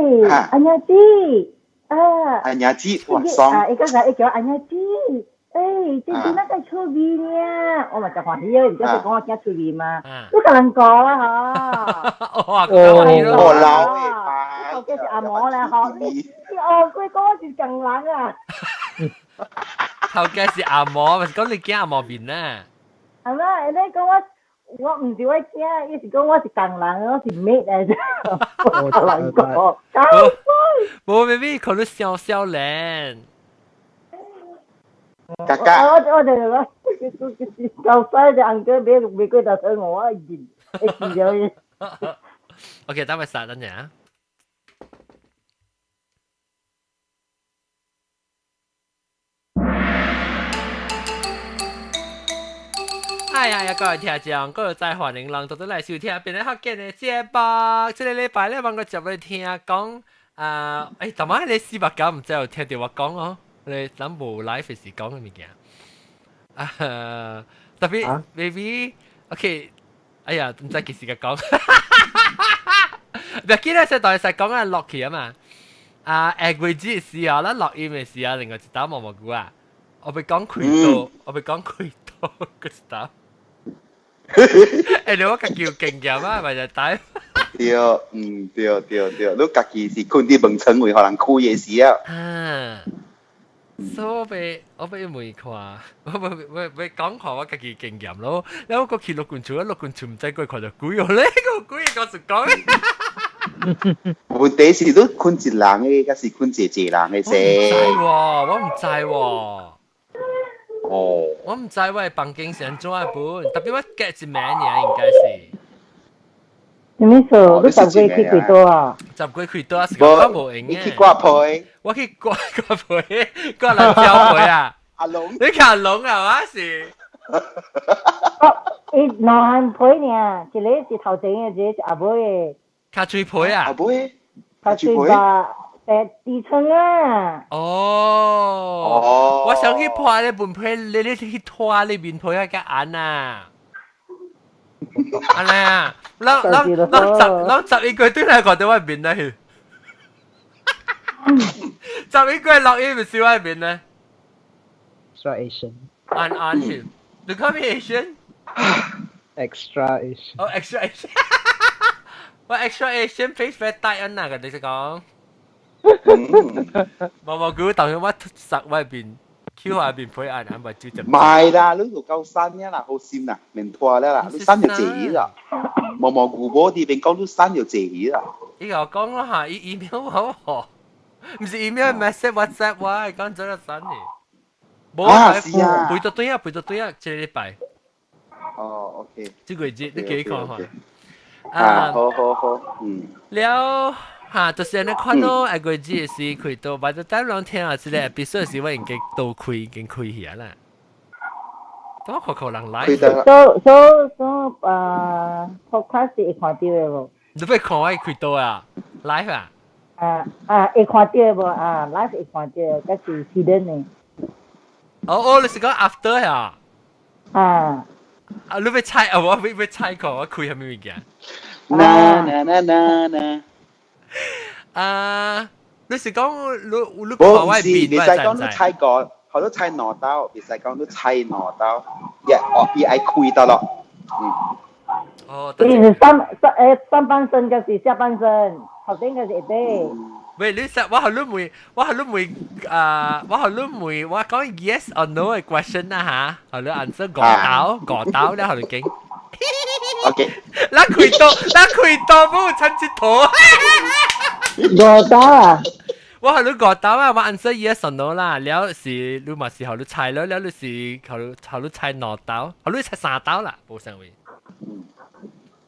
欸，阿娘子，啊，阿娘子，哇，爽！啊，伊講啥？伊叫阿娘子，欸，這這那個趣味呢？我嘛就歡喜啊，而家佢講我驚趣味嘛，你甲人講啊嗬。哇，我老誒，頭家是阿嬤咧，嗬，你哦，佢講我是工人啊。頭家是阿嬤，咪是講你驚阿嬤面啊？係咩？你講我。我唔是我驚，伊是講我是工人，我是 maid 來的。我人講，無，maybe 可能笑笑臉。家家，我就講，舊西隻 uncle 俾俾佢就睇我一件，一件咗。 OK，等我殺等陣啊。哎呀呀！各位聽眾，各位再歡迎人，都來收聽變得福建的節目。這個禮拜咧，我接來聽講啊，欸，頭晚你四百九唔知有聽到我講哦，你咱無 live 時講的物件啊，特別 maybe OK，哎呀，唔知幾時個講，別記得先當時講啊落去啊嘛，啊，下月子時候，咱錄音的時候，另外一道毛毛菇啊，我欲講開刀，我欲講開刀個一道。欸，你我家己有經驗啊，咪就帶。對，嗯，對對對，你家己是睏佇門床位，予人開的時啊。啊，所以我欲問看，我欲欲講看我家己經驗咯。然後我去六棍厝，六棍厝毋知過看著鬼哦咧，個鬼告訴講。問題是你睏一人的，抑是睏濟濟人的先？我毋知喎，我毋知喎。哦，我毋知我的房間是按怎的本，特別我隔一暝爾應該是。啥物事？你十月去幾多啊？十月去多啊？是講無閒你去掛皮？我去掛掛皮，掛辣椒皮啊！阿龍，你看阿龍啊？我是。哦，伊兩項皮爾，一個是頭前的，一個是後尾的。跤喙皮啊？後尾。跤喙吧。誒，痔瘡啊！哦，我想去破你面皮，你去拖你面皮啊，較硬啊！按呢啊，咱咱咱咱11月對來看到我面咧去，11月錄音咪是我面咧。 Extra Asian。按按去，你講咩 Asian？ Extra Asian。哦，Extra Asian。我 Extra Asian face 咩大恩啊？你是講？無無佢當時我實外邊，Q 下邊配按按咪就唔係啦，你就夠新呀啦，好心啦，免拖了啦，你生就濟啦，毛毛菇無佇邊講你生就濟啦。伊甲我講咯嚇，伊 email 我喎，毋是 email message WhatsApp 我，講做咗新的。無啊，是啊，背到對啊，背到對啊，這個禮拜。哦，OK。這個月你記看看。啊，好好好，嗯。了。嚇，就是按呢款咯，下個月時開刀，或者等人聽下這個 episode 時，我應該都開已經開起啦。我看看人來。所所所啊，podcast 會看到的無？你欲看我開刀啊？live 啊？啊啊，會看到無啊？live 會看到，這是 hidden 的。哦哦，你是講 after 啊？啊。啊，你欲猜啊？我欲欲猜看我開啥物物件？na na na na na。啊！你是講你你看我面，你使講你猜過，好多猜兩刀，別使講你猜兩刀，一哦，伊愛開得咯，嗯。哦，伊是上上誒上半身還是下半身？頭頂還是下底？喂，你實我予你問，我予你問啊，我予你問，我講 yes or no 的 question 啊嚇，予你 answer 五刀五刀了，予你經。 OK，咱開刀，咱開刀無趁一坨。五刀啊！我予你五刀啊，我 answer yes or no 啦，了是你嘛是予你猜咯，了你是予你予你猜兩刀，予你猜三刀啦，無啥位。予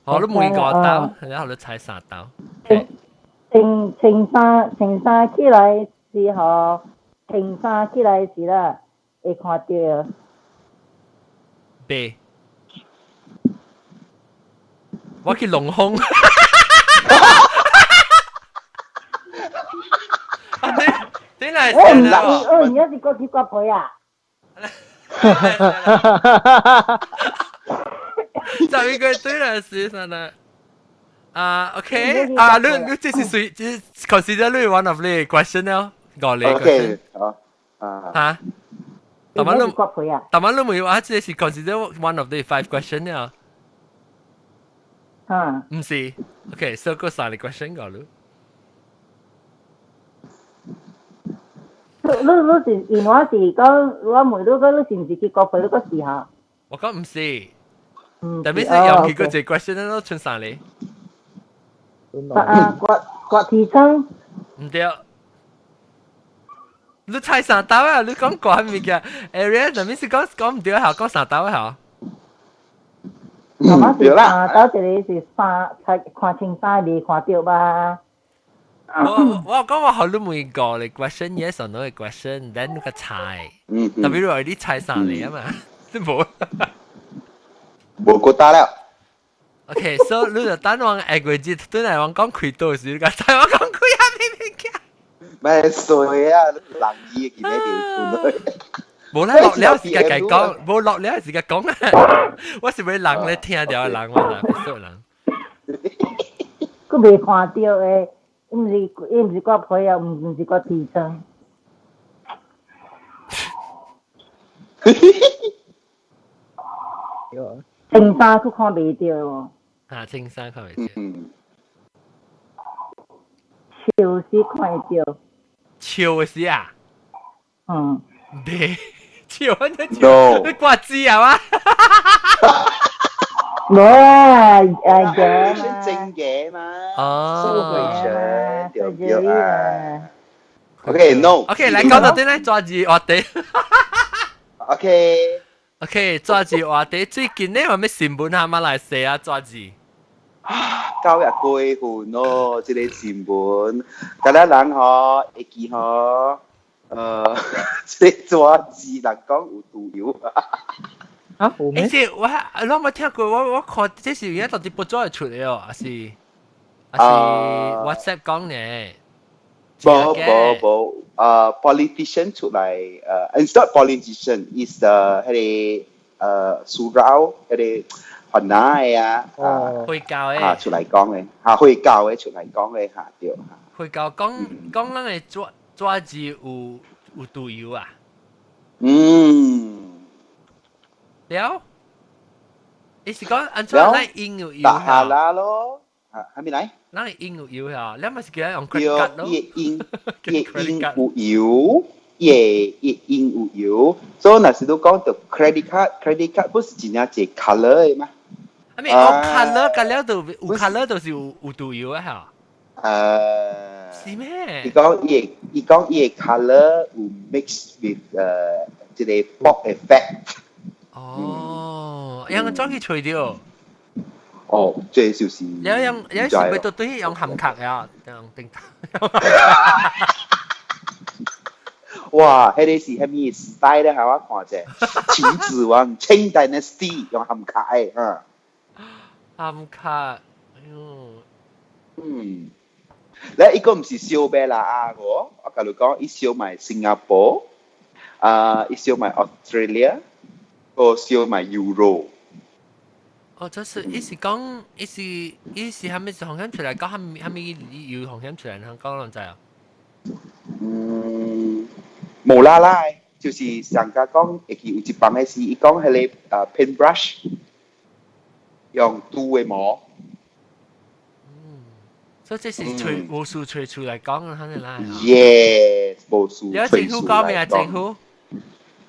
你問五刀，了予你猜三刀。穿穿衫穿衫起來時候，穿衫起來時啦，會看到。白。我去龍鳳。啊對，對來。哦，你是過去割皮啊？11月對來是啥呢？啊，OK，啊，你這是誰？這 consider 你 one of the question 了，五個 OK，好啊。嚇？大媽你割皮啊？大媽你冇話，這是 consider one of the five question 了。嚇？唔是，OK，所以個三個 question 個你。你是因我是講，我問你講你是唔是去割皮？你個時候？我講唔是。特別是用佢個這 question 都剩三個。啊，割割提升。唔對。你猜三刀啊？你講關物件？area 特別是講講唔對下，講三刀啊？媽媽是三刀，一個是三，看看清衫未看到吧？我講我好你問個你 question yes or no 嘅 question，then 你個猜，特別如你猜三個啊嘛，都冇。無覺得了。 OK，so 你就等我下個月對來我講開刀時，你個猜我講開啊咩物件？咩衰啊！人意見你條無啦，落了時間計講，無落了時間講啊！我是欲人咧聽著人，我哪不熟人。佫未看到的，伊毋是割皮啊，毋是割痔瘡。青衫佫看袂著喎。啊，青衫看袂著。笑死看會著。笑的時啊？嗯。對，笑你笑，你掛字啊嘛？無啊，誒嘅嘛，正嘅嘛。哦。對對啊。OK，no。 OK，來講到啲咧，抓住話題。 OK。 OK，抓住話題。最近呢，有咩新聞啊？馬來西亞抓住。 9月過份咯，這個新聞，敢若人吼會記吼，這個紙字人講有毒油。啊，有咩？欸，我我冇聽過，我看這是而家到底報紙會出的哦，還是 WhatsApp 講呢？無無無，politician 出來，it's not politician，is 彼個surau 彼個雲南的啊，回教的，啊出來講的，啊回教的出來講的，嚇對。回教講講咱的紙字有毒油啊？嗯。了，伊是講按怎咱用有油哈啦咯，啊，還沒來？咱用有油哈，你咪是叫用 credit card 咯？伊用伊用有油，伊用有油，所以若是你講到 credit card，credit card 不是真正一個 color 的嗎？啊咪，哦 color 個了就有 color 就是有毒油啊哈。是咩？伊講伊個 color 有 mix with 這個 fog effect。哦，用怎去揣著？哦，這就是。有用有時咪到對用含卡呀，用叮當。哇，彼個是啥物時代咧？我看者，秦始皇清 Dynasty 用含卡的，嗯。含卡，哎喲。嗯。咧，伊個毋是燒賣啦啊！我共你講，伊燒賣新加坡，啊，伊燒賣 Australia。個燒賣 Euro。哦，就是伊是講，伊是蝦米風險出來？講蝦米有風險出來？通講攏知啊？嗯，無啦啦，就是上家講，會記有一幫的是，伊講彼個paintbrush 用鍍的膜。嗯，所以這是揣無數揣出來講，肯定啦。 Yes，無數。有政府講咩啊？政府？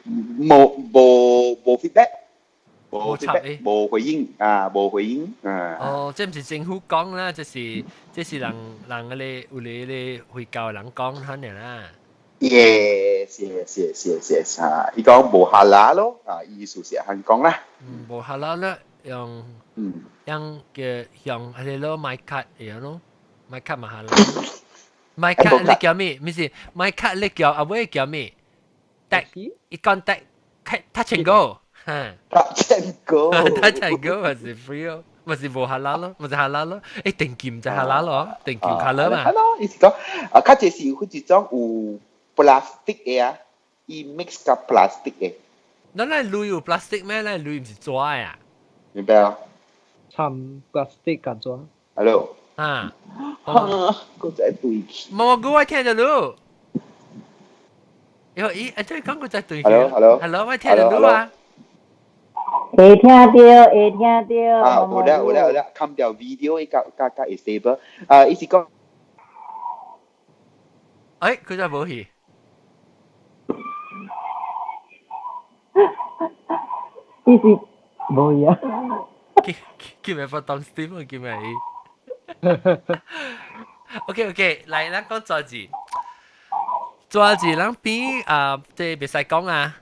無 feedback，無 feedback，無回應啊，無回應啊。哦，這毋是政府講啦，這是人嗰個有咧回教人講肯定啦。 Yes，啊，伊講無 halal 咯，啊，意思是按講啦。嗯，無 halal 咧，用用嘅用係咯 MyKad 樣咯，MyKad 嘛 halal。MyKad 你叫咩？唔是 MyKad 你叫阿尾叫咩？得伊講得 touch and go，哈，touch and go，touch and go 咪是 free 咯，咪是無 halal 咯，咪是 halal 咯，誒定金就 halal 咯，定金 halal 嘛。係咯，意思講啊，較濟是有一種有 plastic 的啊，伊 mix 佮 plastic 的。咱來鐳有 plastic 咩？咱鐳毋是紙啊？明白啊？摻 plastic 佮紙。Hello。啊。閣再斷去。無無，我聽著你。喲，咦，啊，對，講閣再斷去。 Hello，hello。 Hello，我聽著你啊。會聽著，會聽著。啊，有啦有啦有啦，冚掉 video 伊較較較會 stable。啊，伊是講。哎，佢真係無去。伊是無去啊。叫叫咩發當 Steam 叫咩？OK OK，來，咱講紙字。紙字，咱比啊，這袂使講啊。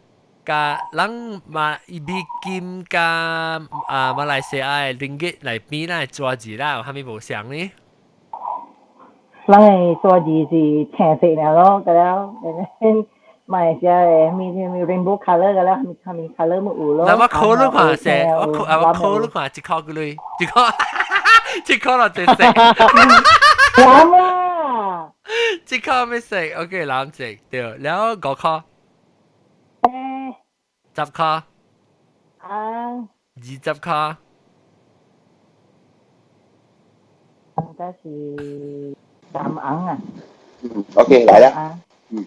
佮咱馬美金佮啊馬來西亞的令吉來比，咱的紙字啦，有啥物無相呢？咱的紙字是青色爾咯，佮了，馬來西亞的物物 rainbow color 佮了，啥物啥物 color 嘛有咯。那我考你看說，我考啊我考你看，一箍幾鐳？一箍，一箍落一色。藍啦。一箍咩色？OK，藍色對，了五箍。10箍。啊。20箍。應該是三紅啊。嗯，OK，來啦。嗯。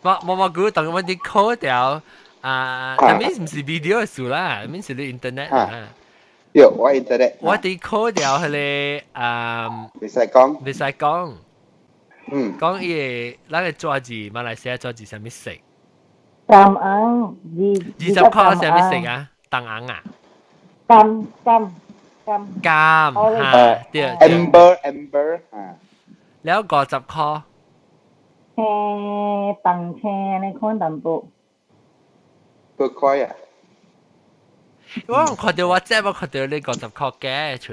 我我我估當我啲考掉啊，但係唔是 video 的事啦，面是你 internet 啊。對，我 internet。我啲考掉彼个啊，袂使講，袂使講。嗯。講伊個咱個紙字馬來西亞紙字啥物色？三紅二 20箍啥物色啊？銅紅啊？金金金。金嚇，對。 Amber amber 啊。了50箍。青銅青呢款淡薄。八塊啊！我看著我這我看著你50箍假出，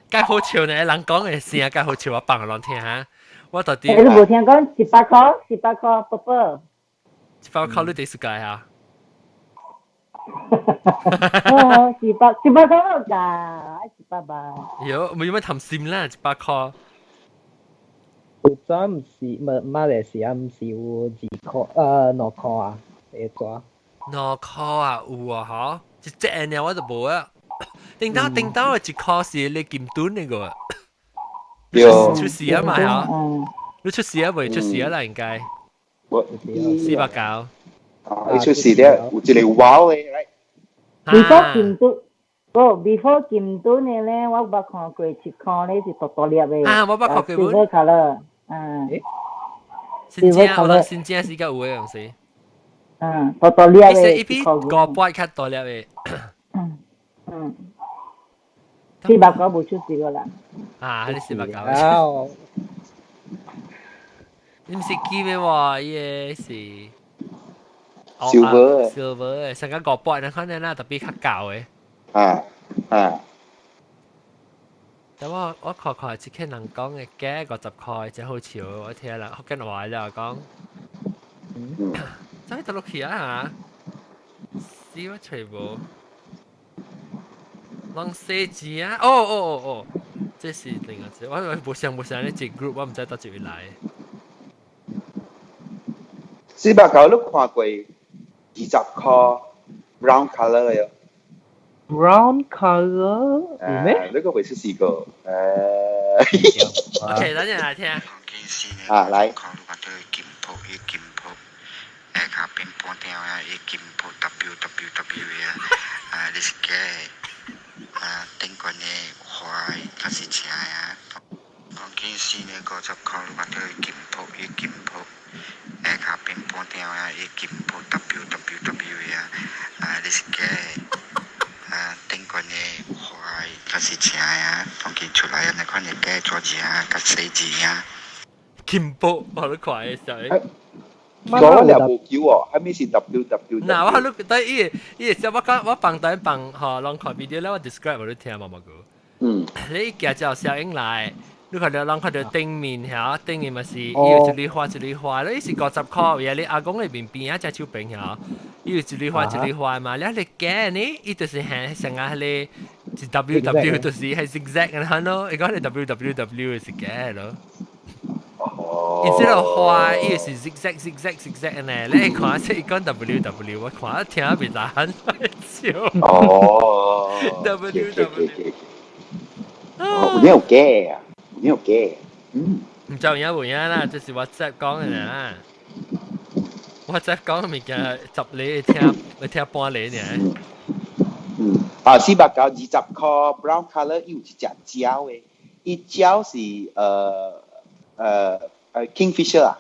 介好笑呢！人講的聲介好笑，我放予人聽哈。我到底。你無聽講100箍，100箍寶寶。 100箍你佇世界啊？哦，100，100箍㗎，100吧。喲，無有乜貪心啦，100箍。有早毋是馬馬來西亞毋是有2箍2箍啊，會紙。2箍啊，有啊，嗬，一隻爾我就無啊。頂當頂當的1箍是你金盾那個。對。出事啊嘛，嗬。你出事啊未？出事啊啦，應該。我490。啊！你出事咧，有一个娃的，來。 Before 金盾，無 before 金盾的咧，我捌看過1箍咧是大大粒的。啊，我捌看過。 Silver color，啊。新正，我諗新正是較有的樣子。嗯，大大粒的。伊比500較大粒的。嗯嗯。490無出事過啦。啊，你490。你毋是金的喎，伊个是。 Silver。 Silver 的，上個500，你看啦，特別較舊的。啊啊！但我我看看，這個人講的假50箍真好笑，我聽人福建話就講。嗯。怎會倒落去啊？死我揣無。人寫字啊！哦哦哦哦，這是另外一個，我無想無想咧一 group，我毋知佗一位來。 490你看過20箍 brown color 的喲。 Brown color 有咩？呢個未出試過。OK，等陣來聽。啊，來。金鋪，伊金鋪，下跤變半條啊！伊金鋪 W W W 啊，啊，你是假的，啊，頂懸的花的，抑是青的啊？講見死呢50箍，你看著金鋪，伊金鋪，下跤變半條啊！伊金鋪 W W W 啊，啊，你是假的，啊，頂懸的花的，抑是青的啊？當見出來按呢款的假紙字啊，佮細字啊。金箔，我都看會使。我了無叫哦，啥物是 W W？嗱，我你對伊伊個，我講我放台放吼，攏看 video 咧，我 describe 予你聽嘛嘛個。你一行之後小英來，你看著攏看著頂面嚇，頂面嘛是伊有一蕊花一蕊花，你是50箍，而你阿公的面邊仔隻手邊嚇，伊有一蕊花一蕊花嘛，了你假呢，伊就是係成個彼个是 W W，就是係 zigzag 按呢咯，伊講你 W W W 是假咯。伊這個花，伊是 zigzag zigzag zigzag 呢，你看這伊講 W W，我看聽袂難笑。哦。 W W。哦，有影有假啊，有影有假。嗯。毋知有影無影啦，這是 WhatsApp 講的啦。WhatsApp 講的物件十厘聽，會聽半厘爾。嗯，啊，490 20塊 brown colour，伊有一隻鳥的，伊鳥是kingfisher 啊。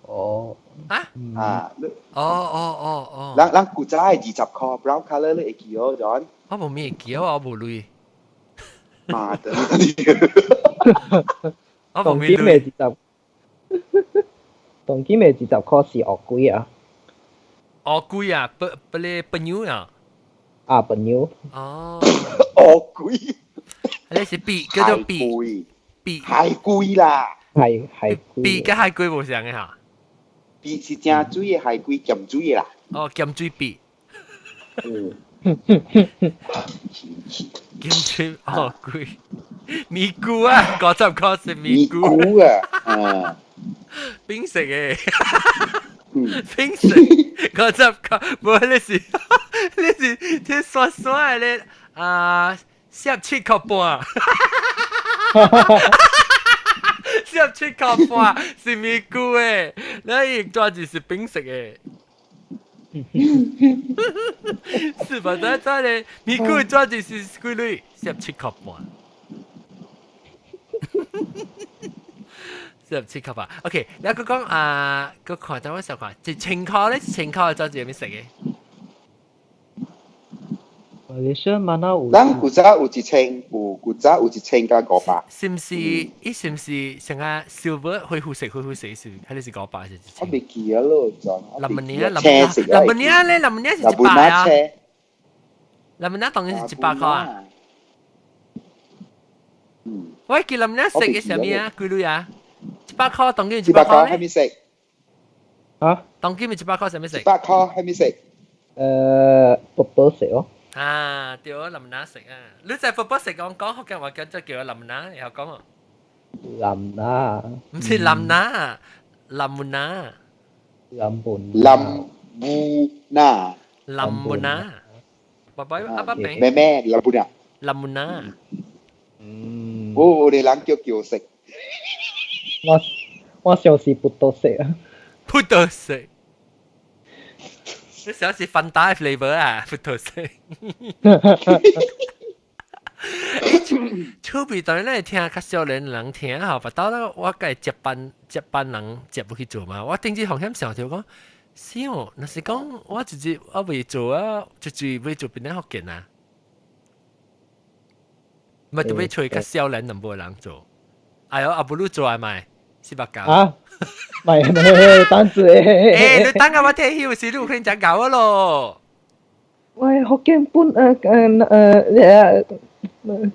哦。啊？啊。哦哦哦哦。咱古早的20塊 brown colour 你會記哦，John？我無咩會記，我無鐳。媽的！我無當咩鐳。今的二十，當今的20塊是鱷龜啊。鱷龜啊，不不咧朋友啊。啊，朋友。哦。鱷龜。你是鱉叫做鱉。鱉。海龜啦。係海龜。鱉佮海龜無相的哈。鱉是正水的海龜，鹹水的啦。哦，鹹水鱉。嗯。鹹水鱷龜，咪菇啊，50塊是咪菇。咪菇啊，啊。冰食的。冰食50塊，無你是這酸酸的咧啊，47塊半。47塊半是咪菇的，你伊抓住是冰食的。是吧？在在咧，咪菇抓住是幾鐳？17塊半。17塊半。OK，你閣講啊，閣看等我小看，1000塊咧，1000塊抓住啥物色的？馬來西亞嘛有。咱古早有1000，有古早有1000佮500。是毋是？伊是毋是像啊 silver 灰灰色灰灰色是？還是500是1000？我袂記啊咯，就。林文年啊，林文年咧，林文年是100啊。林文年當然是100塊啊。嗯。我記林文年食嘅啥物啊？幾鐳啊？100塊當然100塊係咪食？啊？當今咪100塊啥物食？100塊係咪食？卜卜食哦。啊，對啊，林拿食啊！你在卜卜食講講福建話叫做叫林拿，然後講哦。林拿。毋是林拿，林拿。林本。林布拿。林布拿。爸爸阿爸病。咩咩林布拿。林布拿。嗯。我哋人叫叫食。我上是葡萄食啊。葡萄食。你想是芬達 flavor 啊，葡萄食。厝邊當然咱會聽較少年人聽吼，別到那我家接班人接不去做嘛。我頂次風險想著講，死哦，若是講我一日我未做啊，一日未做變咧福建啊，咪就欲揣較少年淡薄人做。哎喲，阿不如做係咪？490。啊？唔係唔係，等陣。欸，你等下我退休時，你有可能真𠢕我咯。喂，福建本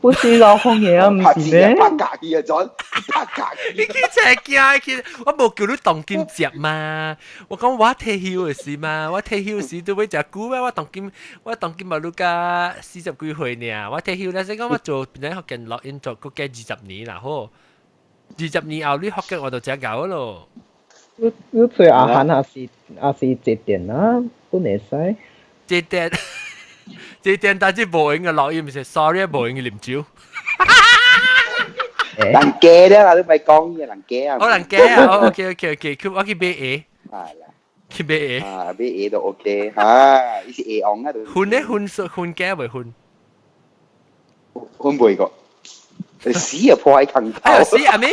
本是老方言啊，毋是咩？拍假去啊，陣拍假去。你去車驚去，我無叫你當今接嘛。我講我退休的時嘛，我退休時都欲食久咩？我當今嘛你甲40幾歲爾，我退休咧，先講我做變咧福建錄音做閣加20年啦，好。20年後你福建我就真𠢕咯。你揣阿韓也是這點啊，本會使。這點，這點但是無閒嘅錄音，是 sorry 無閒嘅啉酒。人假咧啦，你咪講嘢人假啊。哦，人假啊，哦，OK OK OK，佢我去買鞋。係啦。去買鞋。啊，買鞋都 OK，嚇，伊是鞋王啊。混咧混混假未混？混袂過，死啊破喺坑頭。哎死阿妹！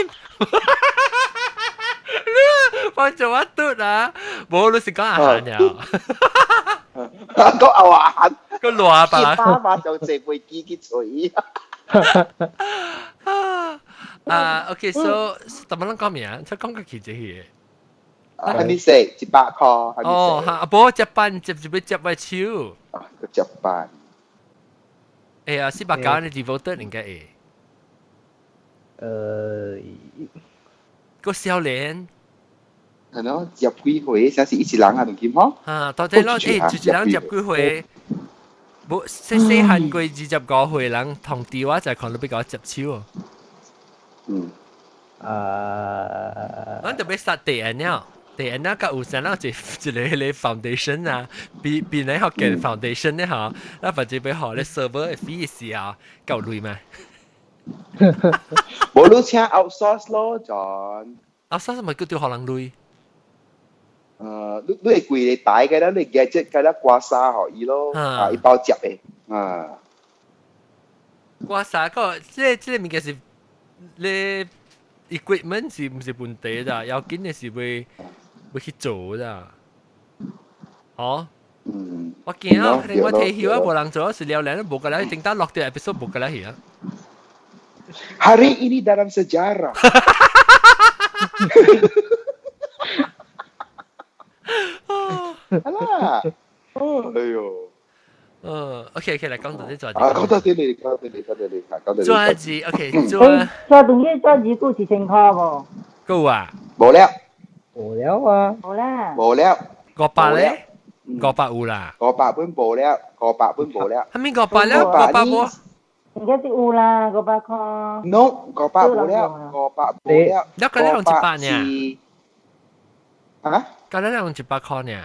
我做乜嘟啊？無你是講阿韓呀？講阿韓，個亂吧？爸爸就坐飛機去揣。啊，OK，so 怎麼攏講咩啊？才講個起這個。係咪食100塊？哦，哈，無接班接就欲接我手。啊，個接班。哎呀，490你 devoted 應該會。個少年。係咯，接幾歲？啥是一人啊？同金嗬？啊，到底咯，欸，一人接幾歲？無細細漢過25歲人，同弟我就看到比較接手。嗯。啊。咱就欲殺地人了，地人了，佮有啥人一個彼個 foundation 啊，比比咱學嘅 foundation 咧吼，咱或者欲予咧 server 的 fee 時啊，夠鐳嘛？無你請 outsource 咯，John。 outsource 咪叫做學人類。你會貴你帶嘅啦，你 gadget 嘅啦，掛衫予伊咯，啊，伊包接的，啊。掛衫個，這個物件是你 equipment 是毋是問題咋？要緊的是欲去做咋。哦。嗯。我驚啊！可能我退休啊，無人做，是了了，無個來，等到落掉 episode 無個來去啊。 Hari ini dalam sejarah. 啦，哎呦，OK OK，來講到這做。啊，講到這裡，講到這裡，講到這裡，講到這裡。做字，OK，做。做東西做字夠1000塊無？夠啊。無了。無了啊。無啦。無了。500咧？500有啦。500本無了，500本無了。係咪500了？500無？應該是有啦，500塊。 No，500無了，500無了。你講你用100呢？啊？講你用100塊呢？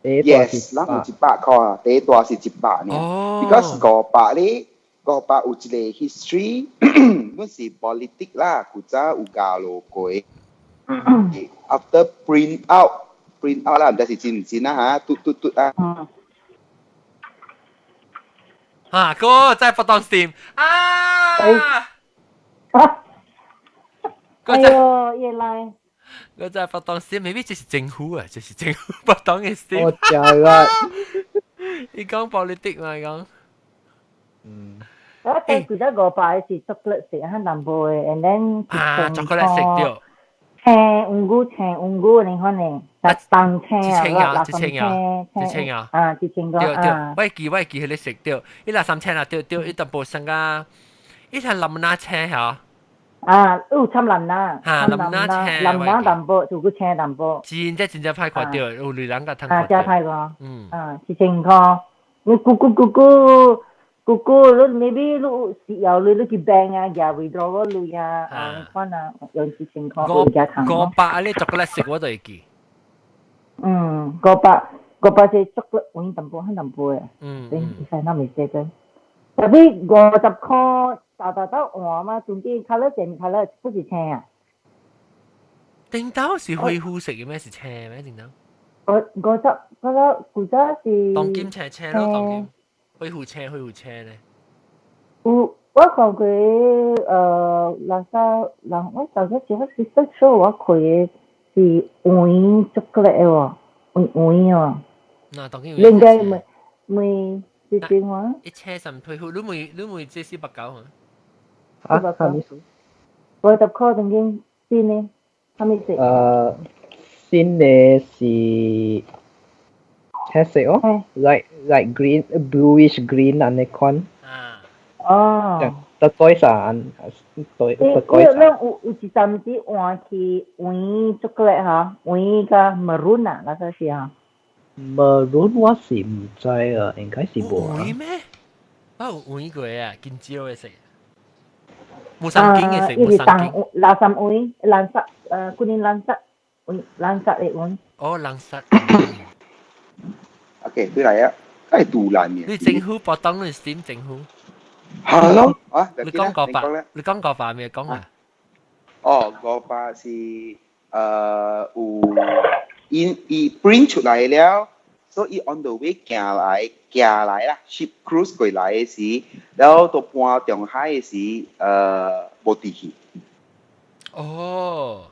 Yes，咱有100塊啊，第一大是100呢。哦。 Because 500咧，500有一個 history，阮是 politic 啦，古早有加落過。After print out 啦，毋知是真毋真啊嚇，嘟嘟嘟啊。啊，哥在不當 Steam 啊！哎呦，原來。我在不當 Steam，maybe 這是政府啊，這是政府不當嘅 Steam。我知啦。你講 politic 嘛？你講。嗯。我睇佢得500是 chocolate 食，很淡薄嘅，and then 啊，chocolate 食掉。青紅菇，青紅菇，你看呢？當青啊，一千啊，一千啊，啊，1000個對對，我會記彼个食著，伊六三千啊，對對，伊淡薄生啊，伊係林那青嚇。啊，有摻林那，嚇林那青，林那淡薄，就個青淡薄。真正真正歹看著，有女人甲通。啊，真歹看。嗯。啊，1000塊，你咕咕咕咕。姑姑，你 maybe 你是要你去 bank 啊，夾 withdraw 鐳啊，啊，你看啊，用1000塊加糖。500你 chocolate 食我都會記。嗯，500是 chocolate 有淡薄，很淡薄的。嗯。其實那未識嘅。特別50塊，豆豆豆換嘛，總之 colour 正 colour 不是青啊。頂到是恢復色嘅咩？是青咩？頂到？五十，嗰個古早是。當今青青咯，當今。恢復青，恢復青咧。有我看過，垃圾人，我頭先是我是說我開的是黃巧克力的喎，黃黃哦。那當然。應該問問是點話？一車十退貨，你問這四百九啊？啊，啥意思？50塊當今新的，啥物色？新的是黑色哦，like green bluish green 按呢款。啊。哦。得改善，對得改善。你有一陣子換去黃巧克力嚇，黃加 maroon 啊，那個是啊。 maroon 我是毋知啊，應該是無。黃咩？我有黃過啊，金蕉的色。無三金的色，無三金。藍三黃，藍色，古年藍色，黃藍色的黃。哦，藍色。 OK，對來啊，係杜蘭嘅。你政府博當你點政府？係咯，啊，你講500，你講500未講啊？哦，500是有伊 print 出來了，所以 on the way 行來啦，ship cruise 過來的時，然後到搬中海的時，無佇去。哦。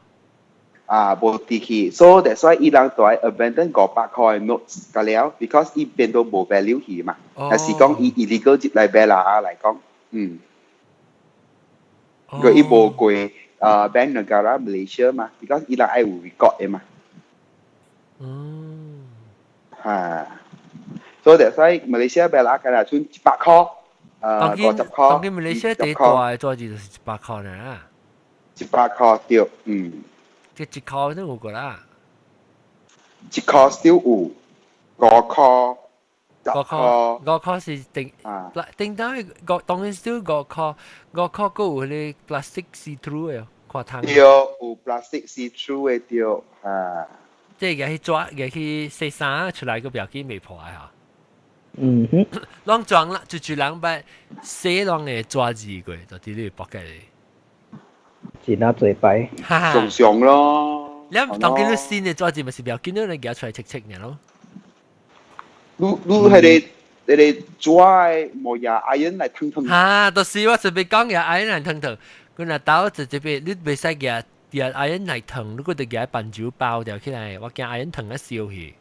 啊，無佇去，所以 that's why 伊人就愛 abandon 500塊的 notes 個了，because 伊變到無 value 去嘛，還是講伊 illegal 入來買啦來講，嗯，佢伊無過Bank Negara Malaysia 嘛，because 伊人愛有 record 的嘛。嚇，所以 that's why Malaysia 買啦，敢若賰100塊，50塊。當今馬來西亞第一大的做字就是100塊呢。100塊對，嗯。這1塊都有過啦。 1塊 still 有，5塊、10塊。5塊是頂，頂到五當然 still 五塊，五塊閣有彼个 plastic see through 的，看通。對，有 plastic see through 的對，嚇。即係去抓，去洗衫出來個表記未破嚇。嗯哼，攏裝啦，就人捌寫攏會紙字過，就佇你 pocket 裡。真啊濟擺。哈哈。常常咯。你當見你新的紙字咪是不要緊，你夾出來測測爾咯。你係個你個紙無牙 iron 來燙燙。哈，就是我準備講牙 iron 來燙燙，佢若兜就這邊你袂使夾夾 iron 來燙，你閣得夾飯酒包掉起來，我驚 iron 燙啊燒去。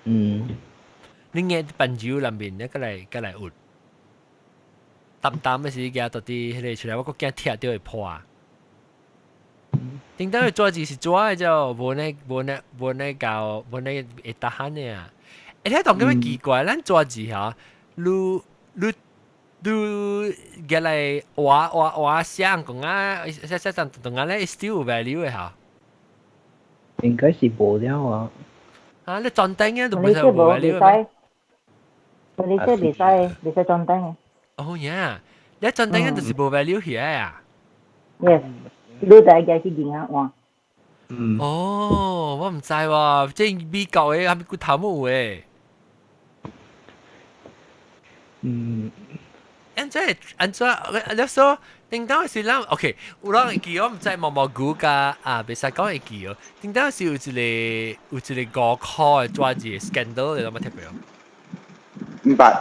你夾飯酒內面，你過來過來蘊。淡淡的時夾到啲彼個出來，我閣驚拆著會破。頂當個紙字是紙的就無呢無呢無呢搞無呢會打鼾的啊！欸，你當感覺奇怪，咱紙字吼，你你你夾來畫畫畫寫講啊，寫寫陣同啊咧 still 有 value 的吼。應該是無了啊。啊，你裝燈啊都唔使有 value 咩？你這袂使袂使裝燈嘅。哦呀，你裝燈就是無 value 起來啊。 Yes，你就愛夾去銀行換。哦，我毋知喎，這美國的還咪骨頭毛的。按怎按怎？你說頂當時咱 OK，有人會記，我毋知毛毛菇甲啊，袂使講會記哦。頂當時有一個5塊的紙字 scandal，你有冇聽過？毋捌。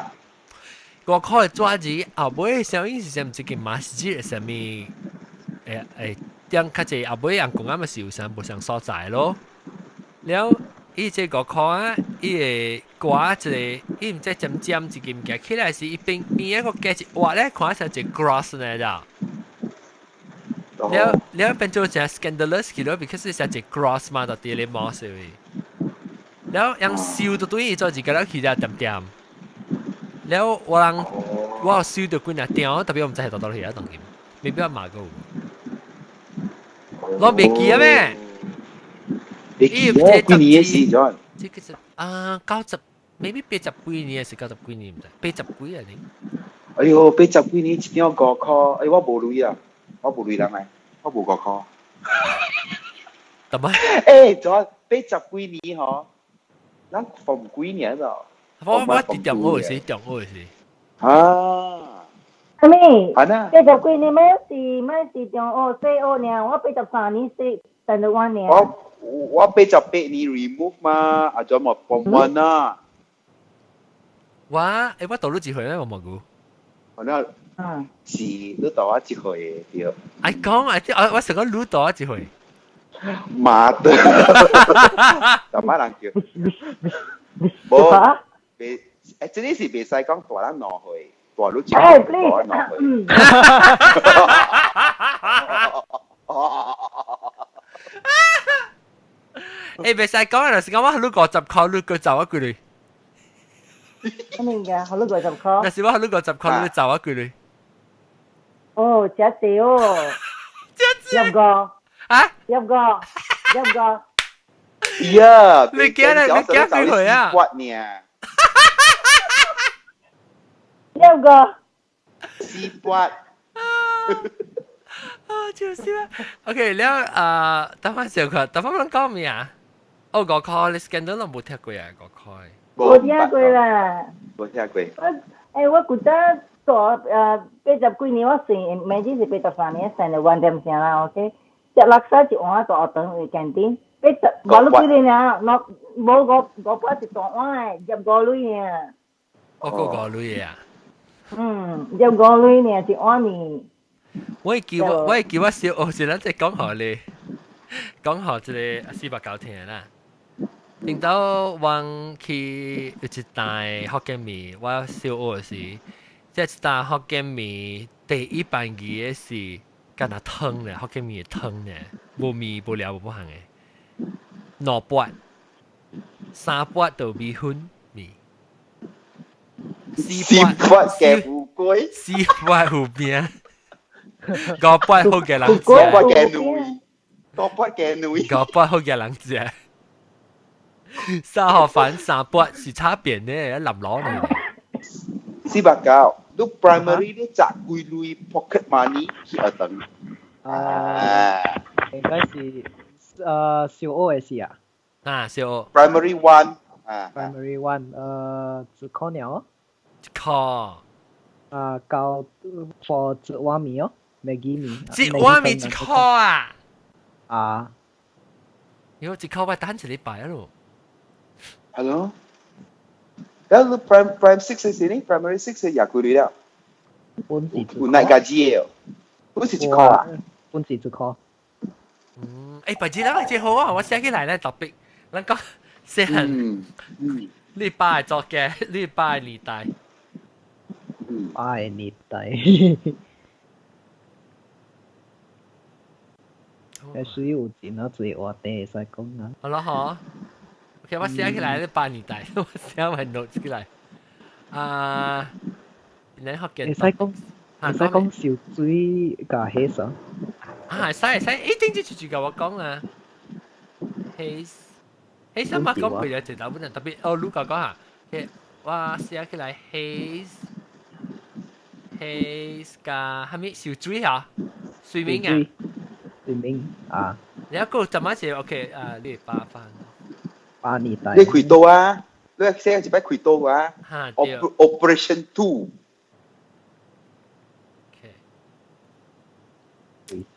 5塊的紙字後尾啥物是啥物？這個馬斯啥物？欸點較濟後尾人講啊，嘛是有啥無相所在咯。了，伊這五箍啊，伊會掛一個，伊毋知尖尖一個物件起來是伊邊邊一個加一挖咧，看起來一個 cross 呢，咋？了了變做成 scandalous 去咯，because 是一個 cross 嘛，就佇咧 mosque 位。了，人燒到對伊做一個了去了點點。了，我人我有收到幾若張，特別我毋知係倒倒去啊，當今未必罵過有。我未記啊咩？你記哦，幾年的時陣？這個是啊，90，maybe 80幾年還是90幾年毋知，八十幾啊你。哎喲，80幾年一張5塊，哎，我無鐳啊，我無鐳人來，我無五塊。怎麼？欸，仲八十幾年吼，咱 form 幾年咯？我佇中學時，中學時。啊。啥物？啊那。八十幾年咩是咩是中學細學爾，我83年是 standard one 爾。我88年 remove 嘛，啊就冇 form one 啊。我欸我大你幾歲咧？我冇估。我那是你大我一歲的對。哎講啊，我想講你大我一歲。媽的！大媽人叫。無，袂，欸，這裡是袂使講大咱2歲，大你一歲，大我2歲。欸，袂使講啊！就是講我予你50塊，你閣走我幾鐳。啥物件？予你50塊？若是我予你50塊，你走我幾鐳？哦，真濟哦。真濟。入個。啊？入個，入個。呀！你驚咧？你驚幾歲啊？入個。4八。啊！就是啊。OK，了啊，等翻上課，等翻咱講咩啊？哦，5塊，你 scandal 攏無聽過啊？五塊。無聽過啦。無聽過。我欸，我古早大80幾年，我算，每次是83年算了one點聲啦，OK。食垃圾一碗大學堂會 canteen，八十無你幾年啊？我無5百一大碗的，入5鐳爾。我閣5鐳的啊？嗯，入5鐳爾一碗麵。我會記我小學時咱在講予你，講予這個四百九聽啦。頂到我去有一台福建麵，我小學時，這一台福建麵第一班記的是干焦湯咧，福建麵的湯咧，無麵無料無項的，2八，3八就米粉麵，4八嘅烏龜，4八有餅，5八好嘅人食，5八嘅女，5八嘅女，5八好嘅人食。三號飯3八是差別呢，一淋攞嚟。490，你 primary 你賺幾鐳 pocket money 去學堂？啊，應該是小學的時啊。啊，小學。 Primary one。啊，Primary one，一箍爾哦。一箍。啊，交 for 一碗麵哦，Maggi 麵。一碗麵一箍啊？啊。喲，一箍我等一禮拜啊咯。係咯。咁你 prime six 是呢？Primary six 係廿幾年了。本是有哪家子的哦？本是一箍啊？本是一箍。嗯，誒，白紙啦，真好啊！我寫起來咧特別，咱講細漢，你爸的作家，你爸的年代，爸的年代。誒，水有錢啊，濟話題會使講啊。好啦，好。OK，我寫起來你爸年代，我寫埋 notes 起來。啊，你學嘅。會使講燒水佮蝦啥？啊，使使，一定就就共我講啦。蝦蝦什麼講過咗一大本人特別，哦，你講講下，我寫起來蝦蝦佮蝦米燒水嚇，水面啊，水面啊。你一個怎麼寫？OK，啊，你八分。八年代。你開刀啊？你寫一擺開刀啊？哈，對。 Operation Two。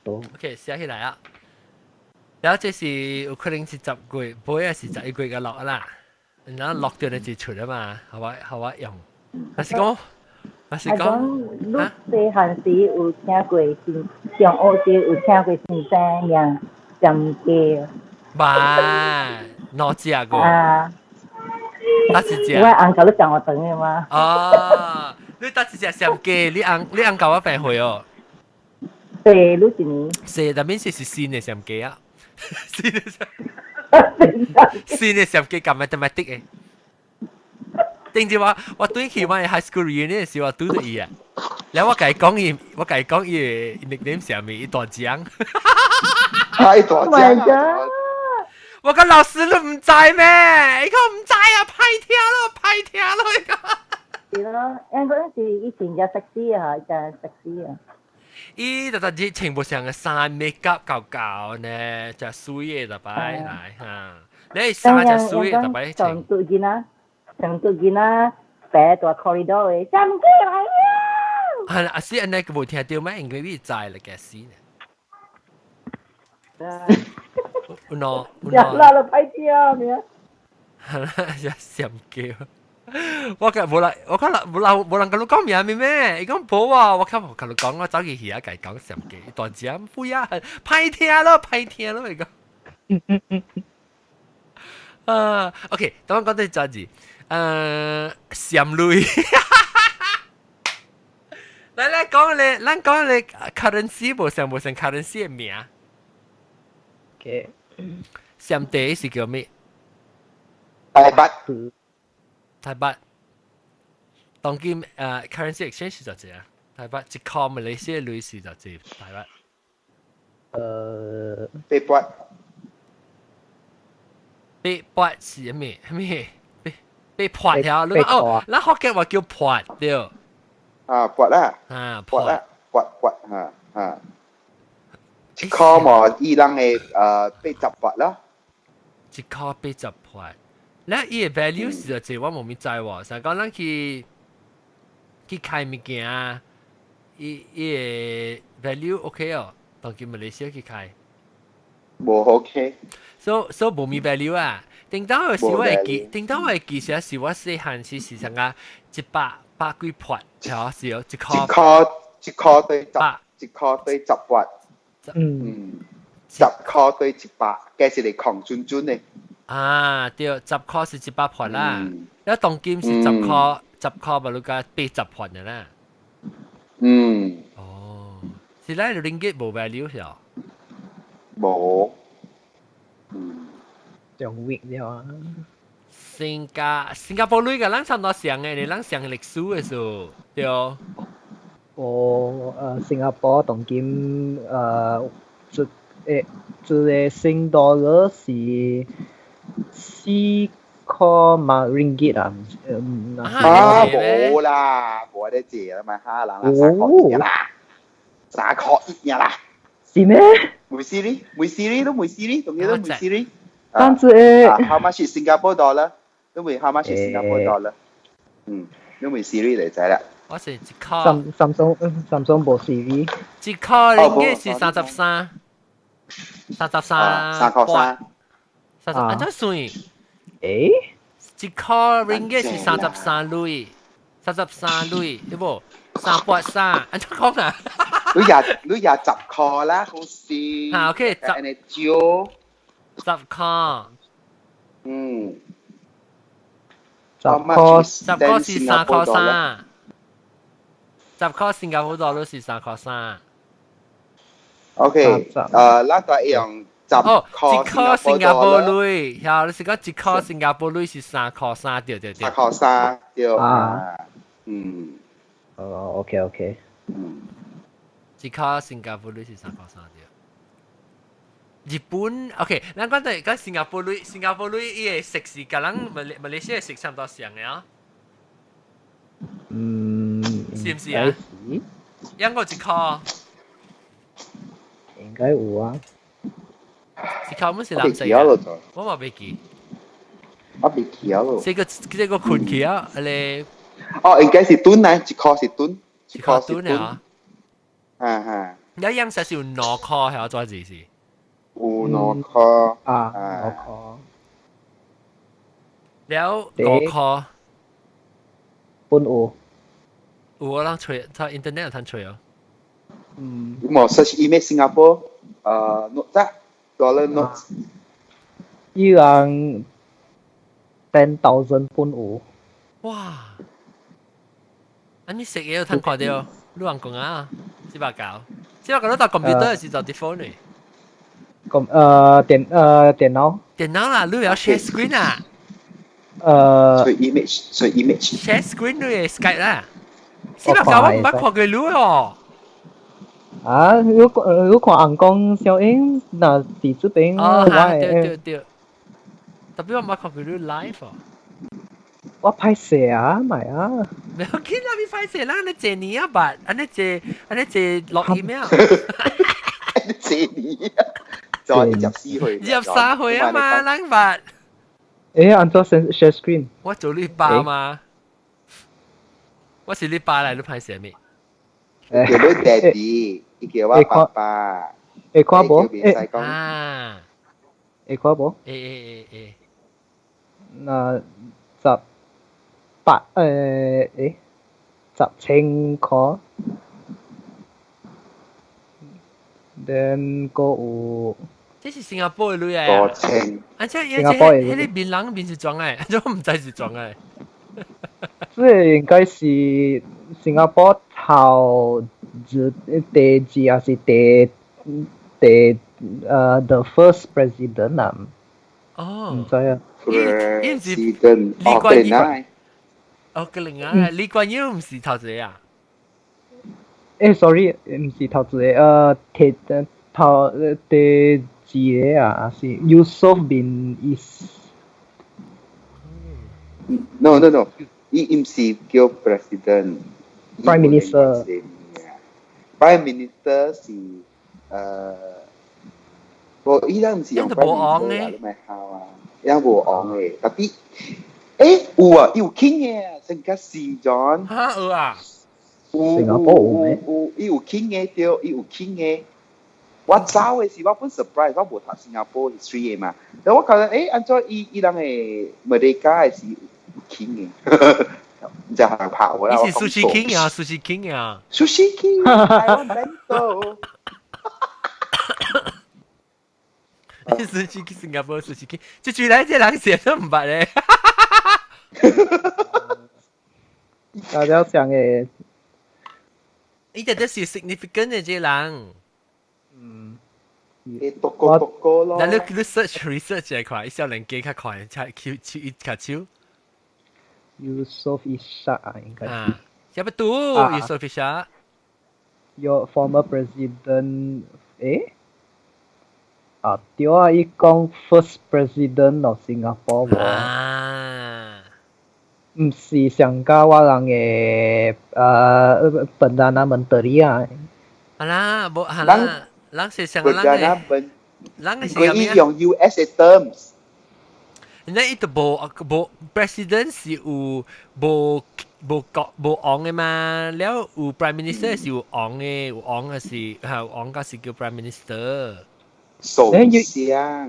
OK，寫起來啊！然後這是有可能是10月，尾啊是11月嘅落啦。然後落掉你就出啊嘛，係嘛係嘛用。但是講，但是講，你細漢時有聽過先，上學時有聽過先生名踮雞？冇，哪隻個？啊，哪一隻？我翁共你講我等嘅嘛。哦，你哪一隻踮雞？你翁共我病歲哦？對，你一年。是，但面是是新的踮雞啊，新的踮雞咁 mathematic 嘅。頂住我對起我 high school reunion 時，我拄著伊啊。然後我共伊講伊，我共伊講伊的 nickname 啥物，伊大獎。太大獎啊！我講老師你毋知咩？伊講毋知啊，歹聽咯，歹聽咯，伊講。是咯，因嗰陣時以前就 sexy 啊，就 sexy 啊。伊就就全部上個衫 make up 厚厚呢，就水的就擺來哈。你衫就水的就擺。上對見啦，上對見啦，白大 corridor 的，踮雞來了。係啊，是按呢個無聽著咩？應該你知啦，嘅死呢。有喏，有喏。啦，就歹聽咩？係啦，就踮雞。我講無啦，我講啦，無人無人共你講名咩？伊講無啊，我較無共你講，我走去遐共伊講踮雞，大隻不呀，歹聽咯，歹聽咯，伊講。啊，OK，等我講到這字，踮鐳。來來講咧，咱講咧 currency 無像無像 currency 的名。 OK。踮地是叫咩？台北。台北，當今currency exchange 是偌濟啊？台北一箍馬來西亞鐳是偌濟？台北？八八八是咩？咩？八八潑條？你哦，咱福建話叫潑對。啊，潑啦！啊，潑啦，潑潑嚇嚇。一箍嘛，伊人的80塊啦。一箍80塊。咱伊的 value 是偌濟，我無咪知喎。像講咱去開物件，伊的 value OK 哦，當今馬來西亞去開。無 OK。所以無咪 value 啊。頂當是我會記，頂當我會記時是我細漢時是啥個一百百幾塊，係是哦，一箍。一箍對十，一箍對10塊。10箍對100，加一個空準準的。啊，對，10箍是100塊啦。一當今是十箍，十箍咪你講80塊的啦。哦，是咱 ringgit 無 value 是哦。無。上 week 了啊。新加坡鐳共咱差不多像的，你咱上歷史的時候，對。哦，新加坡當今一個新 dollar 是4箍嘛 ringgit 啊，啊，無啦，無得借啦嘛，哈人啦，3箍一啦，3箍一啦。是咩？每時哩，每時哩都每時哩，仲要都每時哩。但是 How much is Singapore dollar? 你問 how much is Singapore dollar？嗯，你問 Siri 嚟知啦。我是一箍。 Samsung 無 Siri。一箍應該是33，33。3塊3。30，按怎算？誒？一箍 ringgit 是33鐳，33鐳，對無？3百3，按怎講啊？你廿10箍啦，好似。嚇，OK，十。按呢少。10箍。嗯。十箍。10箍是3塊3。10箍新加坡 dollar 是3塊3。 OK，咱就用十哦，一箍新加坡鐳，嚇，你是講一箍新加坡鐳是三塊三，對對對。3塊3，對。啊。嗯。哦，OK OK。嗯。一箍新加坡鐳是三塊三，對。日本 OK，咱講對講新加坡鐳，新加坡鐳伊個色是佮咱馬來西亞色差不多像的啊。嗯。是毋是啊？抑閣一箍。應該有啊。一箍毋是藍色嘅，我嘛袂記。我袂記啊咯。這個困去啊，你。哦，應該是盾啊，一箍是盾，一箍盾啊。哈哈。有樣實是有兩箍係怎字是？有兩箍。啊，兩箍。了5箍。本有。有我人揣，他 internet 有通揣哦。嗯。冇 search image Singapore，note 啊，dollar notes。伊人 10,000 本有。哇！啊，你食嘢有通看著？你人講啊，490，490你搭 computer 還是做佇 phone 呢？咁電腦。電腦啦，你有 share screen 啊？隨 image，隨 image。 share screen 你嘅 Skype 啦。490我毋捌看過你哦。啊，你看紅光小英，若佇這邊。哦，對對對。特別我毋捌看過你 live 哦。我歹勢啊，咪啊。唔要緊啦，你歹勢，咱你坐年啊捌，按呢坐，按呢坐落 email。坐年啊，再24歲。23歲啊嘛，咱捌。誒，按怎 share screen？我做你爸嘛，我是你爸嚟，你歹勢咩？叫你爹哋，伊叫我爸爸。會看無？啊，會看無？會會會會。那18誒10千箍，then 閣有。這是新加坡的鐳啊！5000。啊，這這彼个面人面是裝的，這我毋知是裝的。這個應該是新加坡頭一第二還是第 the first president 啊？哦，毋知啊。伊毋是李冠英。哦，個另外李冠英毋是頭一個啊？誒，sorry，毋是頭一個，提頭第二個啊，是 Yusof bin Is。 No no no，伊毋是叫 president。 Prime Minister。 Prime Minister 是無伊人毋是用 Prime Minister 啊，你咪考啊，伊人無王的，特別，誒有啊，伊有 king 的，成個是 John。哈有啊？有有有，伊有 king 的對，伊有 king 的。我走的時我本 surprise，我無讀新加坡 history 的嘛，但我覺得誒，按怎伊伊人的 Merdeka 的是有 king 的，唔知係拍我啦。你是 Sushi King 啊，Sushi King 啊，Sushi King，台灣 bento。你 Sushi King 新加坡 Sushi King，這句來這人寫都毋捌咧。大家想嘅，伊這這是 significant 的這人。嗯。你讀過讀過咯。那你 search research 一塊，少年機較快，才手手一較手。 Yusof Ishak 啊，應該。啊，啥物拄？Yusof Ishak。 Your former president，誒？啊，對啊，伊講 first president of Singapore 喎。啊。毋是上加我人嘅Perdana Menteri 啊。啊啦，無啊啦，人是上人嘅。人是佢伊用 US 嘅 terms。然後伊就無無 president 是有無無國無王的嘛，了有 prime minister 是有王的，有王的是嚇王個是叫 prime minister。首相。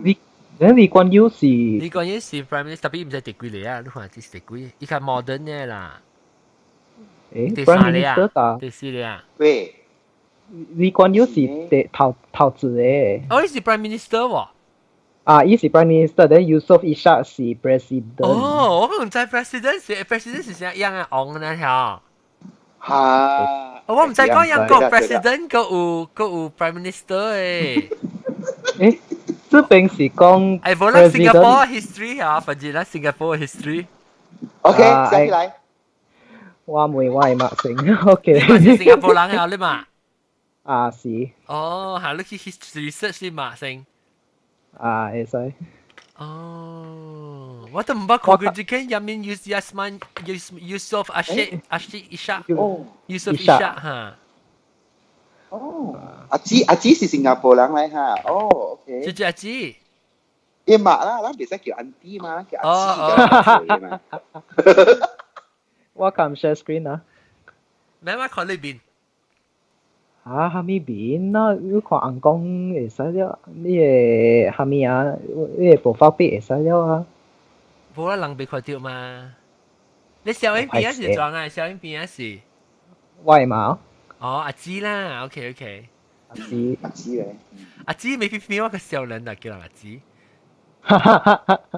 你你李光耀是？李光耀是 prime minister，特別毋知第幾個啊？你看這是第幾？伊較 modern 的啦。誒，prime minister 啊？第四個啊？喂，李光耀是第頭頭一個。哦，伊是 prime minister 喎。啊，伊是 prime minister，then Yusof Ishak 是 president。哦，我毋知 president 是 president 是啥樣啊？王那條。嚇！我毋知講英國 president 閣有閣有 prime minister 誒。誒，這邊是講。誒，無啦，Singapore history 啊，反正啦，Singapore history。 OK，寫起來。我問我係陌生，OK。你是新加坡人啊？你嘛？啊是。哦，係你去 history research 你嘛先。啊，會使。哦，我都毋捌看過這間入面 Yasman Yusof Ashik Ashik Ishak。哦。 Yusof Ishak 哈。哦，阿姊阿姊是新加坡人嚟嚇，哦，OK。這隻阿姊。伊嘛啦，咱袂使叫 auntie 嘛，叫阿姊叫嘛。我撳 share screen 啊。咩我看裏邊？啊，蝦米面啊？你看紅光會使了，你個蝦米啊？你個 profile pic 會使了啊？無啦，人袂看著嘛。你小影邊是怎啊？小影邊是？我的嘛。哦，阿姊啦，OK OK。阿姊，阿姊咧。阿姊未必變我個少年啊，叫人阿姊。哈哈哈哈。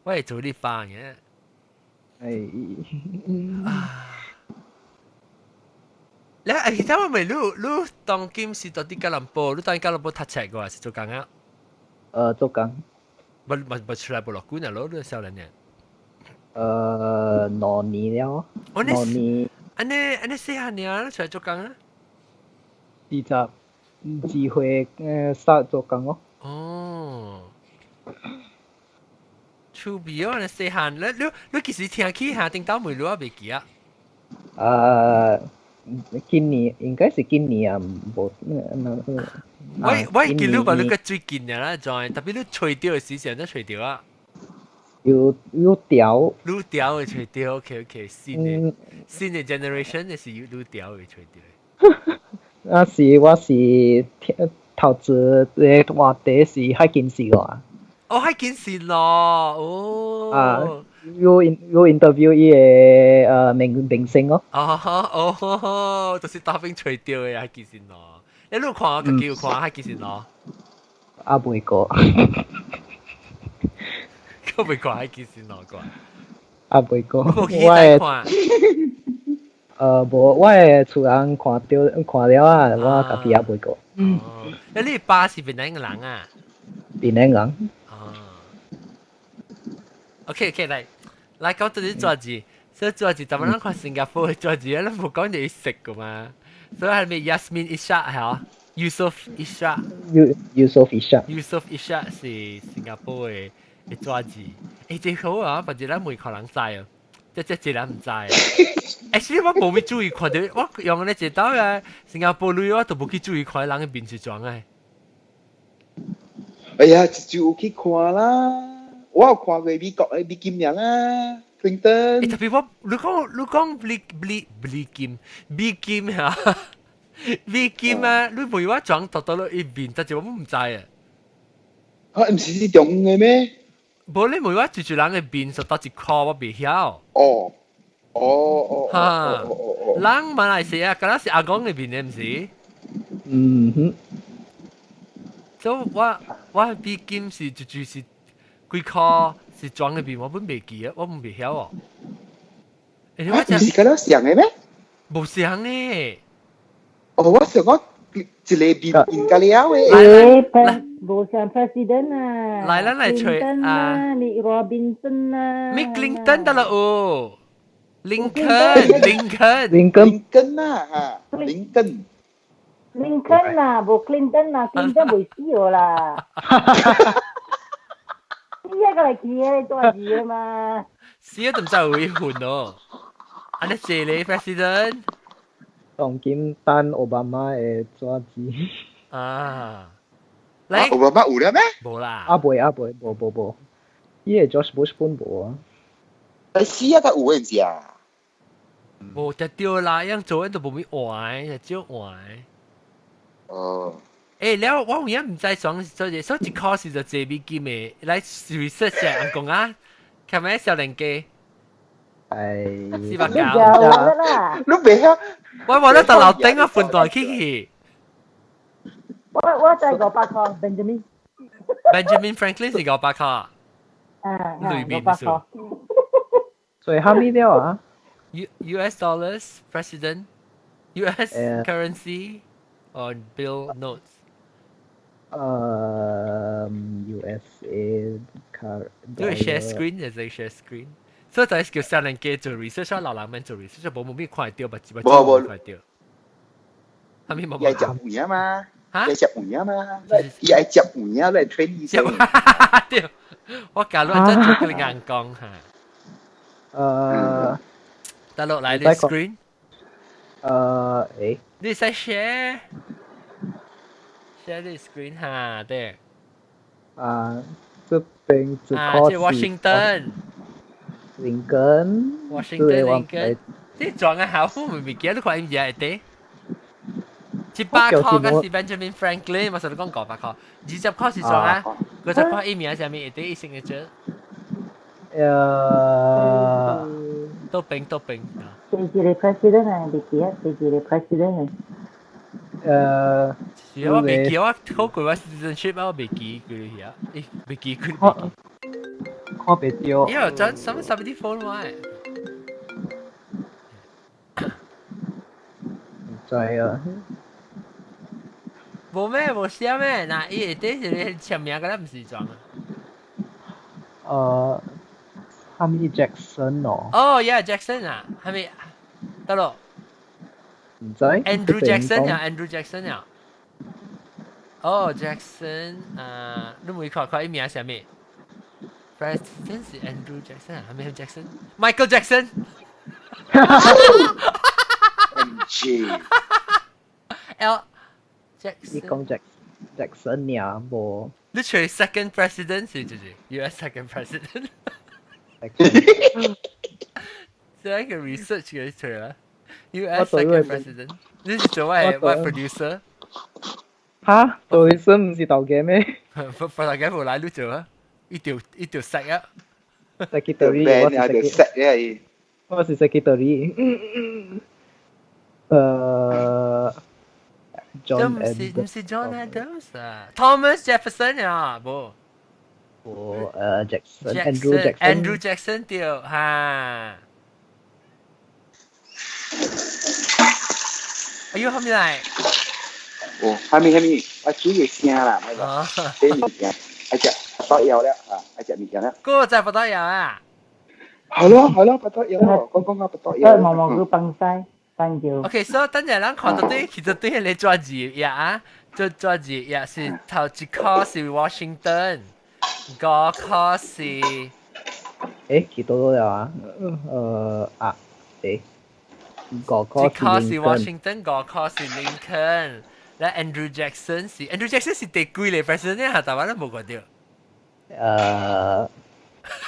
我係做呢飯嘅。哎。啊。你誒，其實我咪你你當今是到佇吉隆坡，你當吉隆坡讀冊個還是做工啊？做工。無無無出來無落久呢咯，你少年嘅。兩年了。兩年。按呢按呢細漢爾，你出來做工啊？ 22歲start 做工咯。哦。趣味哦，你細漢，你你你幾時聽起下頂到梅你我袂記啊？今年應該是今年啊，無。我我記你話你個最近嘅啦，就特別你吹掉嘅時陣都吹掉啊。有有調。愈調會吹掉，OK OK，新的新的 generation 的是愈調會吹掉。啊是，我是投資的話題是海金士咯。哦，海金士咯，哦。啊，有有 interview 伊個明明星咯。哦哦，就是大兵吹掉的海金士咯。你有看，家己有看海金士咯？啊，未過。佢未看海金士咯，個。啊，未過。我看。無，我的厝人看著看了啊，我家己也未過。哦，你爸是檳城人啊？檳城人。哦。OK OK，來來講到啲紙，所以紙，咱們咱看新加坡的紙，咱無講你識個嘛？所以係咪 Yasmin Ishak 係？Yusof Ishak。 Yusof Ishak。 Yusof Ishak 是新加坡的的紙。欸，這好啊，反正咱每個人知啊，這這這人毋知。欸，其實我無咩注意看到，我用咧一道啊，新加坡女我都無去注意看人的面是怎個。哎呀，就有去看啦。我有看過美國的美金人啊，Clinton。欸，特別我你講你講美美美金美金嚇，美金啊，你問我裝到到落一面，但是我毋知啊。啊，毋是是中的咩？無你問我住住人的面就到一箍，我袂曉。哦。哦哦。哈。人馬來西亞，敢若是阿公的面的，毋是？嗯哼。所以我我美金是就就是幾箍是裝的面，我本袂記啊，我毋袂曉哦。欸，我毋是敢若像的咩？無像的。哦，我想講一個面面甲了的。欸，無像 president 啊。來，咱來揣啊。你 Robinson 啊。咪 Clinton 得啦哦。林肯，林肯，林肯，林肯啊，嚇，林肯。林肯啊，無 Clinton 啊，Clinton 袂死了啦。死啊個嚟記的大字嘛。死啊，都毋知有一份哦。按呢謝你 president。當今等奧巴馬的紙。啊。嚟，奧巴馬有了咩？無啦。啊袂啊袂，無無無，伊個 George Bush 本無啊。但是啊，佢有嘅是啊。無就對啦，樣做都無咪換，就少換。哦。欸，了我有影毋知爽，所以所以一箍是就借美金的，來 research 下，人講啊，琴日少年家。哎，四百九。啦。你袂曉？我話你到樓頂啊，分大起去。我在500箍，Benjamin。 Benjamin Franklin 是500箍。啊，裏面五百箍。所以蝦米了啊？U S dollars president U S currency or bill notes。 USA car。因為 share screen 就係 share screen，所以就係叫少年家做 research，老人們做 research，無冇咩看到，目目睭看到。係咪冇？伊愛食有影嘛？嚇？伊愛食有影嘛？伊愛食有影來 train 醫生。對，我假如真做佢硬講嚇。得落來你 screen。誒。你使 share。share 你 screen 嚇，對。啊，這邊這啊，這 Washington。林根。 Washington 林根。這撞個好，我未記得你看伊名會得。100箍嗰是 Benjamin Franklin，我上次講500箍，20箍是撞啊，50箍伊名啥物會得伊生嘅啫。都平都平。第一個 president 啊，未記啊，第一個 president。是啊，我未記，我考過我 citizenship 啊，我未記佢哋啊，誒，未記佢未記。看袂到。因為真什麼什麼啲 phone 話？唔知啊。無咩無寫咩，嗱，伊下底是你簽名，敢若毋是裝啊？哈咪 Jackson 哦。哦，yeah，Jackson 啊，係咪？得咯。唔知。 Andrew Jackson 啊，Andrew Jackson 啊。哦，Jackson 啊，你每看看伊名啥物？President 是 Andrew Jackson 啊，係咪 Jackson？Michael Jackson。 MJ。 L Jackson。你講 Jackson 爾無？ Literally second president 是就是 US second president。這係個 research 嘅出啦。US second president，你是做我 producer？嚇，producer 唔是頭家咩？頭家無來你做啊？一條一條識啊！Secretary，我是 secretary，我是 secretary。John 唔是唔是 John Adams 啊，Thomas Jefferson 啊，無。無Jackson，Andrew Jackson。 Andrew Jackson 對嚇。哎呦，後面來。哦，後面後面，我煮嘅聲啦，咪個，啲物件，愛食巴打藥了啊，愛食物件了。嗰個就巴打藥啊。係咯係咯，巴打藥，講講下巴打藥。毛毛菇崩晒，崩掉。 OK，所以等陣咱看到對，其實對你抓字呀啊，就抓字也是頭一箍是 Washington，5箍是。誒，幾多了啊？啊，誒。五箍一箍是 Washington，5箍是 Lincoln，咧 Andrew Jackson 是 Andrew Jackson 是第幾個 president 啊？台灣都無看到。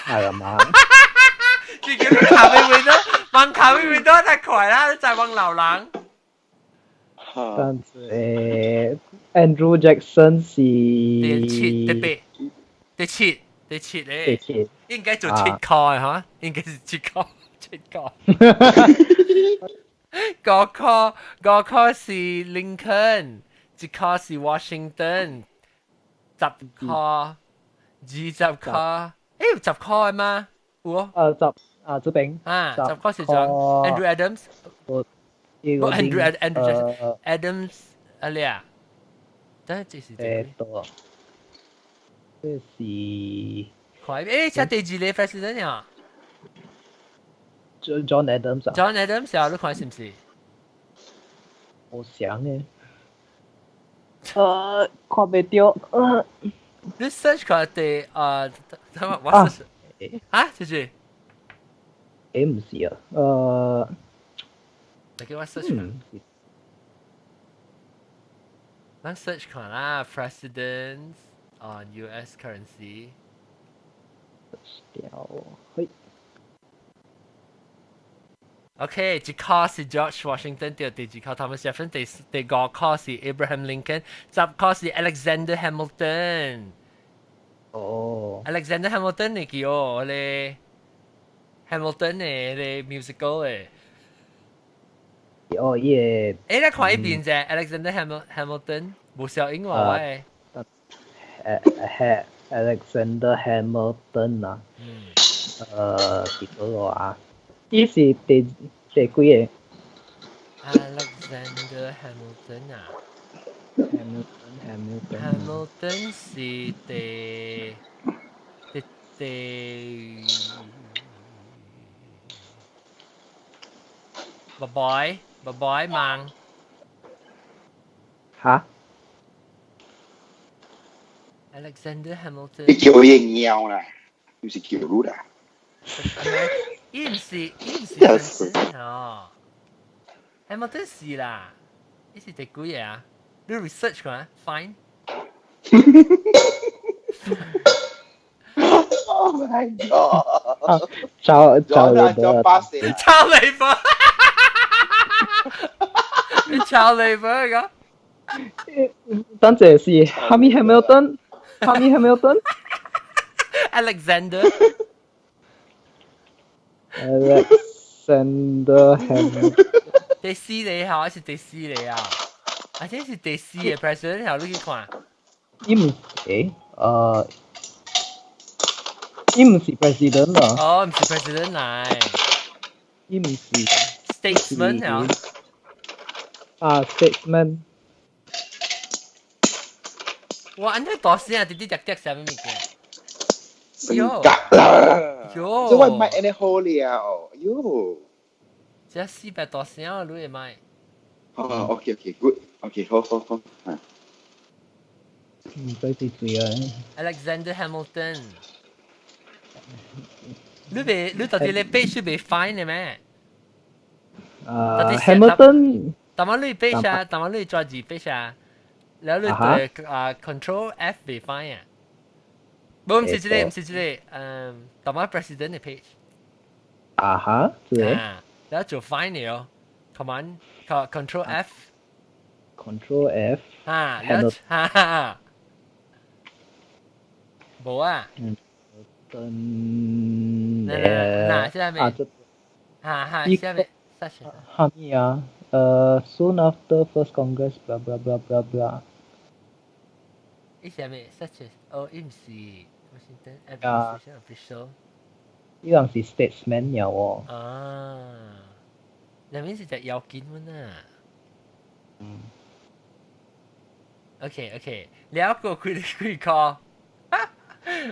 係嘛？自己卡咪咪都，問卡咪咪都太快啦，你再問老人。但是 Andrew Jackson 是第七、第八、第七、第七咧。第七。應該做7箍嚇，應該是7箍，7箍。5箍5箍是 Lincoln，1箍是 Washington，10箍、20箍，誒有10箍的嗎？有哦。十啊，這邊。啊，十箍是講 Andrew Adams。我 Andrew Andrew Adams 啊你啊，等下這是這個。這是。快誒，這第二個 president 呀？ John Adams 啊。 John Adams 啊，你看是唔是？我想嘅。看袂到。你 search 看第啊，等我 search。啊，這是？誒唔是啊，你叫我 search。咱 search 看啦，presidents on US currency。掉，嘿。 OK，一箍是 George Washington，對，第二箍 Thomas Jefferson，第五箍是 Abraham Lincoln，10箍是 Alexander Hamilton。哦。 Alexander Hamilton 你叫我咧 Hamilton 嘅咧 musical 嘅。哦，伊個。你看一邊啫，Alexander Hamilton 無小英話喂。Alexander Hamilton 啊。幾多個啊？伊是第幾個？Alexander Hamilton 啊。 Hamilton Hamilton。 Hamilton 是第第第。爸爸，爸爸忙。嚇？Alexander Hamilton。你叫伊貓啦，唔是叫你啦。伊毋是，伊毋是哦。Hamilton 是啦，伊是第幾個啊？你 research 看，find。 Oh my god！找找你的，抄你波，你抄你波個。等陣是哈咪 Hamilton，哈咪 Hamilton。 Alexander。 Alexander Hamilton。第四嚟嚇，還是第四嚟啊？啊，這是第四個 president，你去看。伊毋伊毋是 president 啊。哦，毋是 president 嚟。伊毋是。 statesman 啊。啊，statesman。哇！按呢大聲啊，滴滴滴滴啥物物件？性格啦。喲。這我唔係按呢好了，喲。這400大聲啊，你會買？哦，OK OK good，OK 好好好，唔使是誰啊？Alexander Hamilton。你未你到底你 page 未 find 嘅咩？啊，Hamilton。但係你 page 啊，但係你抓住 page 啊，然後你對啊 Control F 未 find 啊？冇，唔是這個，唔是這個，但係 president 嘅 page。啊哈，對。啊，然後就 find 了，Command Control F。 Control F。啊，然後哈哈，冇啊。嗯。嗱，下面。啊，哈哈，下面。哈咪啊？Soon after first Congress, blah blah blah blah blah。伊下面 such as 哦，伊毋是 Washington administration official。伊人是 statesman 了哦。啊，那邊是隻妖精們啊。OK OK，了個幾幾個。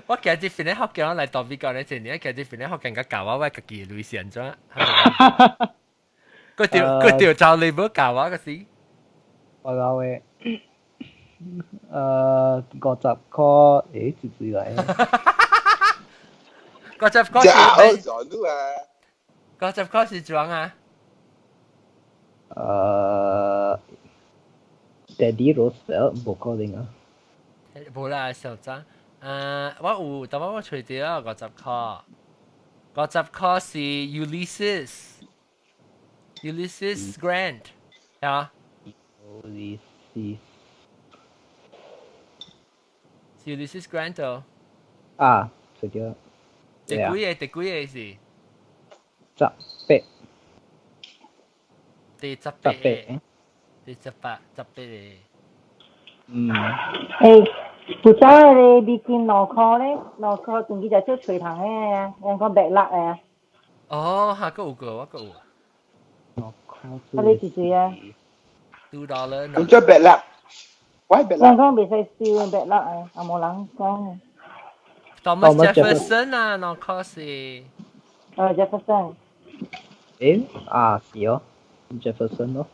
我今日訓練學鏡來當比較咧，前年今日訓練學鏡較教我，我家己類似安怎？個條就你無教我個時。我老嘅，50箍，一水來。50箍是？50箍是怎啊？Teddy Roosevelt 無可能啊。無啦，小張。我有，但我揣著五十箍，五十箍是 Ulysses，Ulysses Grant，係啊？Ulysses。是 Ulysses Grant 哦。啊，揣著。第幾個？第幾個是？十八。第18個。第18，十八個。嗯。誒。負責咧美金2箍咧，兩箍前幾日出隨堂嘅，人講白辣嘅。哦，下個有個，我個有。2箍。啊，你是誰啊？$2。咁做白辣，喂白辣。人講袂使燒白辣嘅，也無人講。 Thomas Jefferson 啊，2箍是。哦，Jefferson。啊，是哦，Jefferson 咯。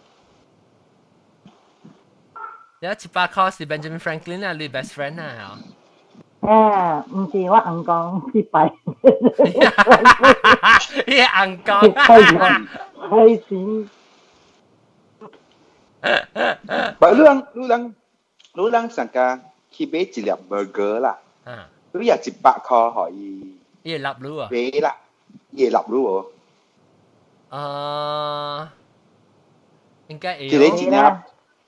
有100箍是 Benjamin Franklin 啊，你 best friend 啊，啊，毋是我翁公去拜。你翁公。開心。不，你人你人你人上家去買一粒 burger 啦，你也100塊可以。伊會立你啊？買啦，伊會立你喎。啊，應該會。這個真正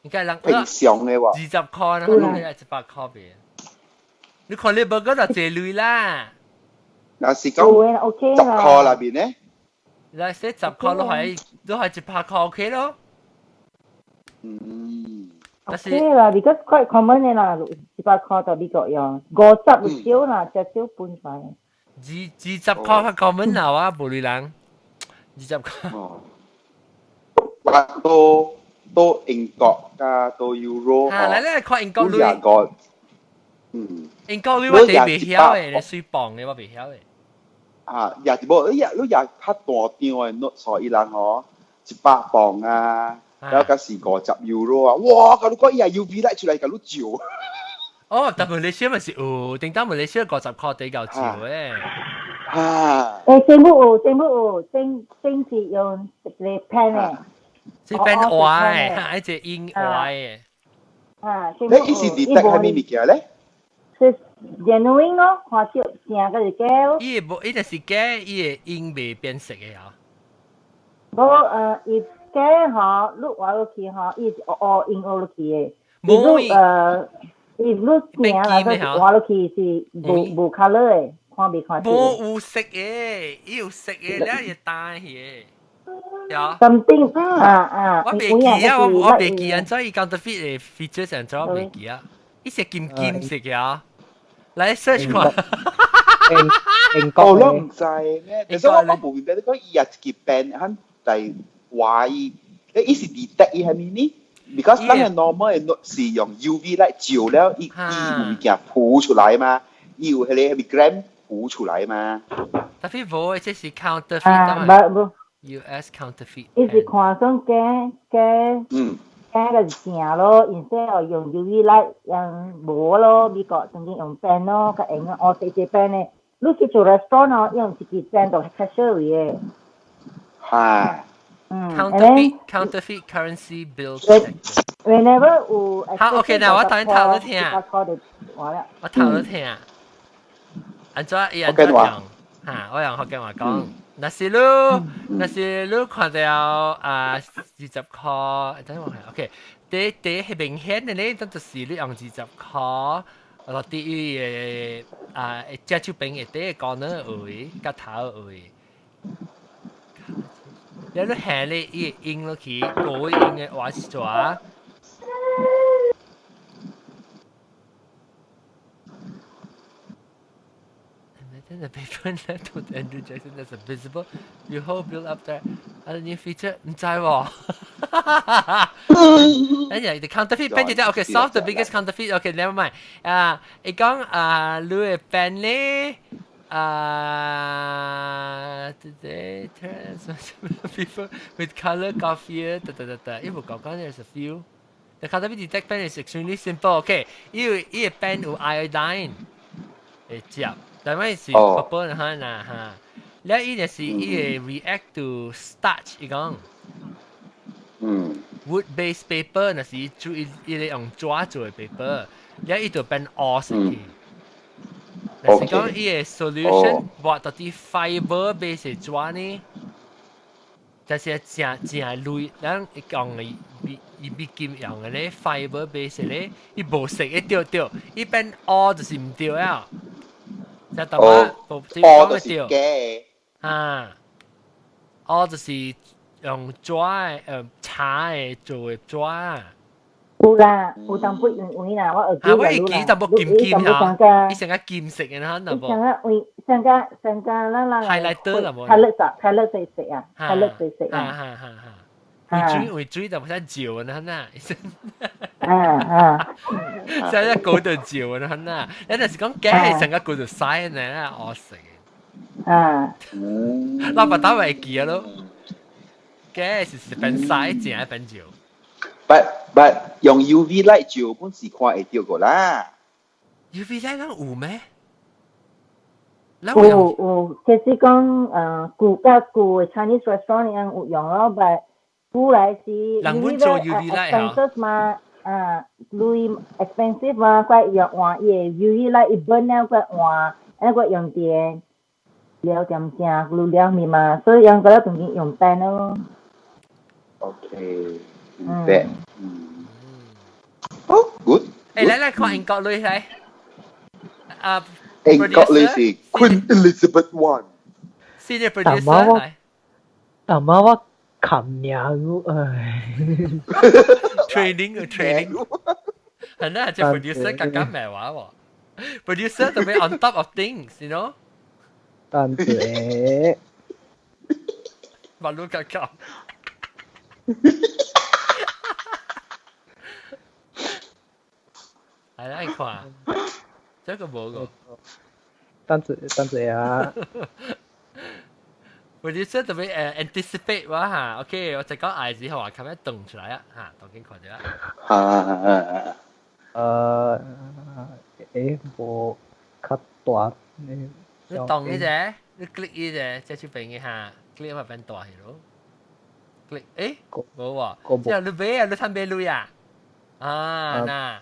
應該人平常的喎。20塊啦，你係100塊邊？你看你 burger 就濟鐳啦。若是講10塊內面咧？嗱，寫十塊都係100塊 OK 咯。OK 啦，because quite common 嘅啦，100塊就美國用，50有少啦，只少半塊。20塊較 common 啦，我無類人，20塊。哦。到英國加到 Euro。嚇，嚟嚟看英國鐳。廿個。英國鐳我哋袂曉嘅，你水磅嘅我袂曉嘅。啊，也是無，你也較大張的 note，所以人吼100磅啊，然後佮是50 euro 啊，哇！佮你講伊也 UV light 出來，共你照。哦，但馬來西亞咪是有，頂當馬來西亞50塊地夠照誒。啊！政府有，政府有，政是用一個 pen 的。是 pen 畫的，哈，一隻印畫的。啊，你伊是 detect 啥物物件咧？是 genuine 咯，看到正個是假咯。伊會無，伊就是假，伊會印袂變色的啊。無伊假吼，你畫落去吼，伊是烏烏印烏落去的。無伊你正來說畫落去是無 colour 的，看袂看無有色的，伊有色的，了會單去的。有。 Something 啊啊！我袂記啊，我袂記按怎伊 counterfeit 的 features 按怎我袂記啊？伊是金金色嘅啊。來 search 看。哦，我毋知咩？其實我無明白，你講伊也一個 pen，肯來畫伊，伊是 detect 伊係咪呢？Because 咱嘅 normal 的 note 是用 UV light 照了，伊有物件浮出來嘛，伊有彼個 gram 浮出來嘛。特別無，這是 counterfeit 啊，無無。 US counterfeit。伊是看講假假，假就是正咯，instead of 用 UV light 用無咯，美國曾經用 pen 咯，較用哦，細隻 pen 的。你去做 restaurant 哦，用一支 pen 就 cashier 位的。係。Counterfeit currency bill。 Whenever 有。好，OK，嗱，我等陣頭都聽。我頭都聽。按怎伊按怎用？嚇，我用福建話講。若是你看到啊20塊，等我看，OK，第係明顯的咧，就是你用20塊，落啲伊的啊，隻手邊會第個呢位，甲頭位。你下咧，伊會印落去，高印的話是怎？The paper left with Andrew Jackson that's a visible your whole build up there. A new feature 毋知喎。哎呀，the counterfeit pen 就 okay solve the biggest counterfeit. Okay, never mind. 啊，伊講啊，你的 pen 咧啊，today turns people with color coffee 得得得得，伊無講講 there's a few. The counterfeit detect pen is extremely simple. Okay, 伊個 pen 有 iodine 會接。但係是 purple 哈嗱哈，了伊就是伊會 react to starch 伊講，wood based paper 若是做伊伊個用紙做的 paper，了伊就變烏色去。若是講伊個 solution 抹到啲 fiber base 的紙呢，就是正正類，咱伊講的伊美金用的咧 fiber base 咧，伊無色會對對，伊變烏就是毋對啊。就淡薄，烏就是假的。啊，烏就是用紙的茶的做的紙。有啦，有淡薄用位啦，我會記啊，我會記淡薄金金嚇，伊成個金色的哈，淡薄。成個位，成個成個咱咱。 highlighter 啦無。 highlight 啊，highlight 色色啊，highlight 色色啊。哈哈哈！會水會水就唔使照啊，呐。啊啊！成日高度照啊，呐！你若是講假，成個高度曬呢，惡死。啊！老爸打會記咯，假是變曬，正係變照。 But 用 UV light 照本是看會到個啦。 UV light 咱有咩？有有，其實講舊甲舊的 Chinese restaurant 樣有用咯，但古來是人本做 UV light 啊嘛，啊，鐳 expensive 嘛，佢用換伊會 UV light 伊 burn 了佢換，啊佢用電了點正，鐳了咪嘛，所以用嗰個當然用 pen 咯。 OK，明白。嗯。哦，good。誒，來來看英國鐳來。啊，英國鐳是 Queen Elizabeth One。 Senior producer 來。但媽我冚娘唉。 Training 啊 training。係啦，這 producer 更加咩話喎？Producer 特別 on top of things，you know？等陣。馬路格格。係啦，你看，這個無個。等陣等陣啊！ producer 特別anticipate 話嚇，OK，我就講嗌字話，琴日動出來啊嚇，當緊看咗啦。啊。無較大。你動呢隻，你 click 呢隻，這出邊嘅嚇，click 咪變大去咯。click，誒，無喎，之後你買啊，你趁買鐳啊？啊，嗱，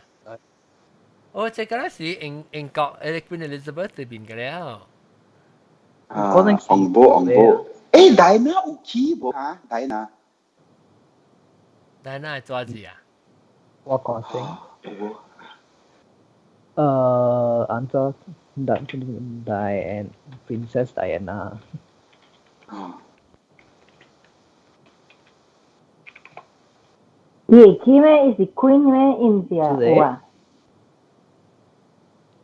我這個是英英國誒 Queen Elizabeth 這邊嘅了。啊，紅寶紅寶。誒，戴娜有去無嚇？戴娜。戴娜係做字啊？我講先。按照 Diane Princess Diana。伊會去咩？伊是 Queen 咩？伊毋是啊？有啊。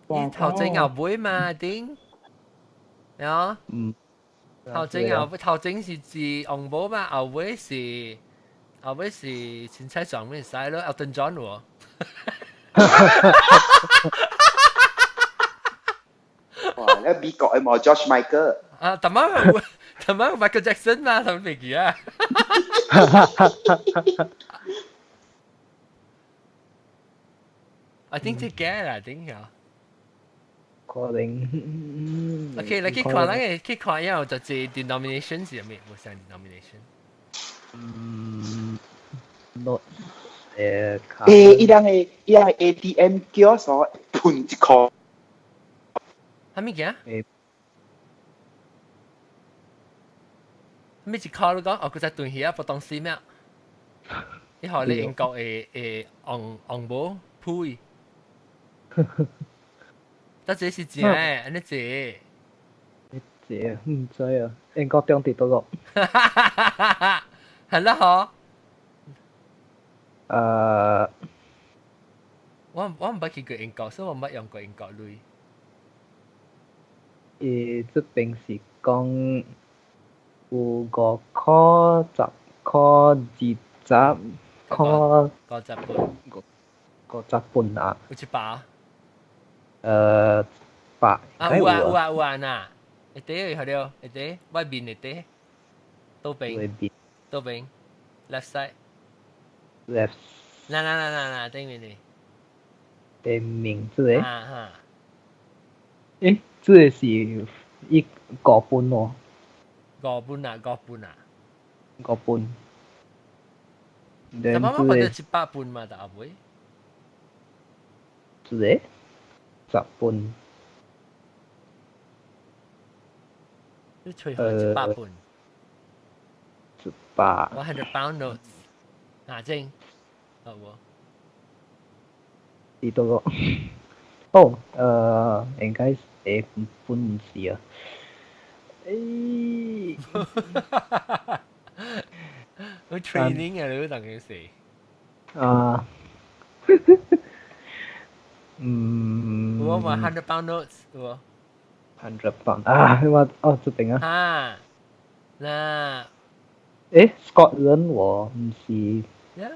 伊頭前後尾嘛，頂。啊？嗯。頭前後頭前是指紅帽嘛，後尾是後尾是凊彩上面使咯，Elton John 喎。哇！你美國嘅冇 George Michael。啊，頭晚頭晚 Michael Jackson 嘛，頭未記啊。I think 這假啦，頂下。可能。 OK，你去看那個，去看以後就是 denomination 是咩？冇上 denomination。嗯，not 誒。誒，伊人嘅伊人 ATM 叫所噴一箍。係咩嘅？咩一箍你講？哦，佢在斷去啊，不當時咩？你學你英國嘅嘅紅紅帽配。得這是真誒，按呢這。這毋知啊，英國當地多個。係啦，嗬。我毋捌去過英國，所以我毋捌用過英國鐳。伊這邊是講有5箍、10箍、20箍、50磅。50磅啊。有100？百。啊有啊有啊有啊嗱，一塊好了，一塊外面一塊，倒邊，倒邊，left side。 left。嗱嗱嗱嗱嗱，頂面呢？頂面這個。啊哈。誒，這個是一五分哦。五分啊，五分啊。五分。但媽媽看到100分嘛，但後尾。這個10分。你吹開100分。100。 100 pound notes，啊正，好無？幾多個？哦，應該是本唔是啊。誒。我 training 啊，你當件事。啊。嗯。有冇 100 pound notes 有無？ 100 pound 啊！我哦這邊啊。啊。嗱。誒，Scotland 喎，唔是。呀。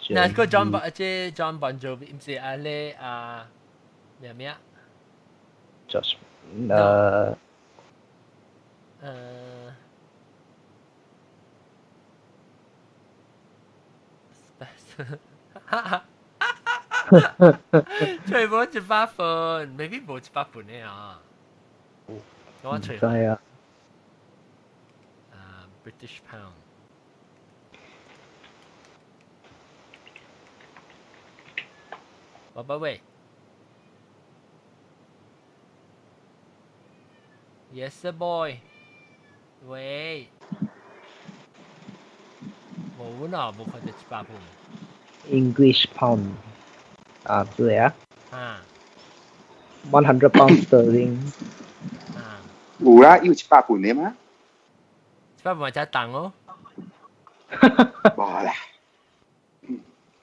嗱，個 John Bon 這 John Bon Jovi 唔是阿咧啊咩咩啊？Josh，吹無100分，maybe 無100分的啊。我吹。知啊。啊，British pound。爸爸喂，Yes boy，喂，無呢，無看到100磅。 English pound 啊，對啊。啊。 100 pound sterling。啊。有啦，有100磅的嗎？100磅才重哦。無啦。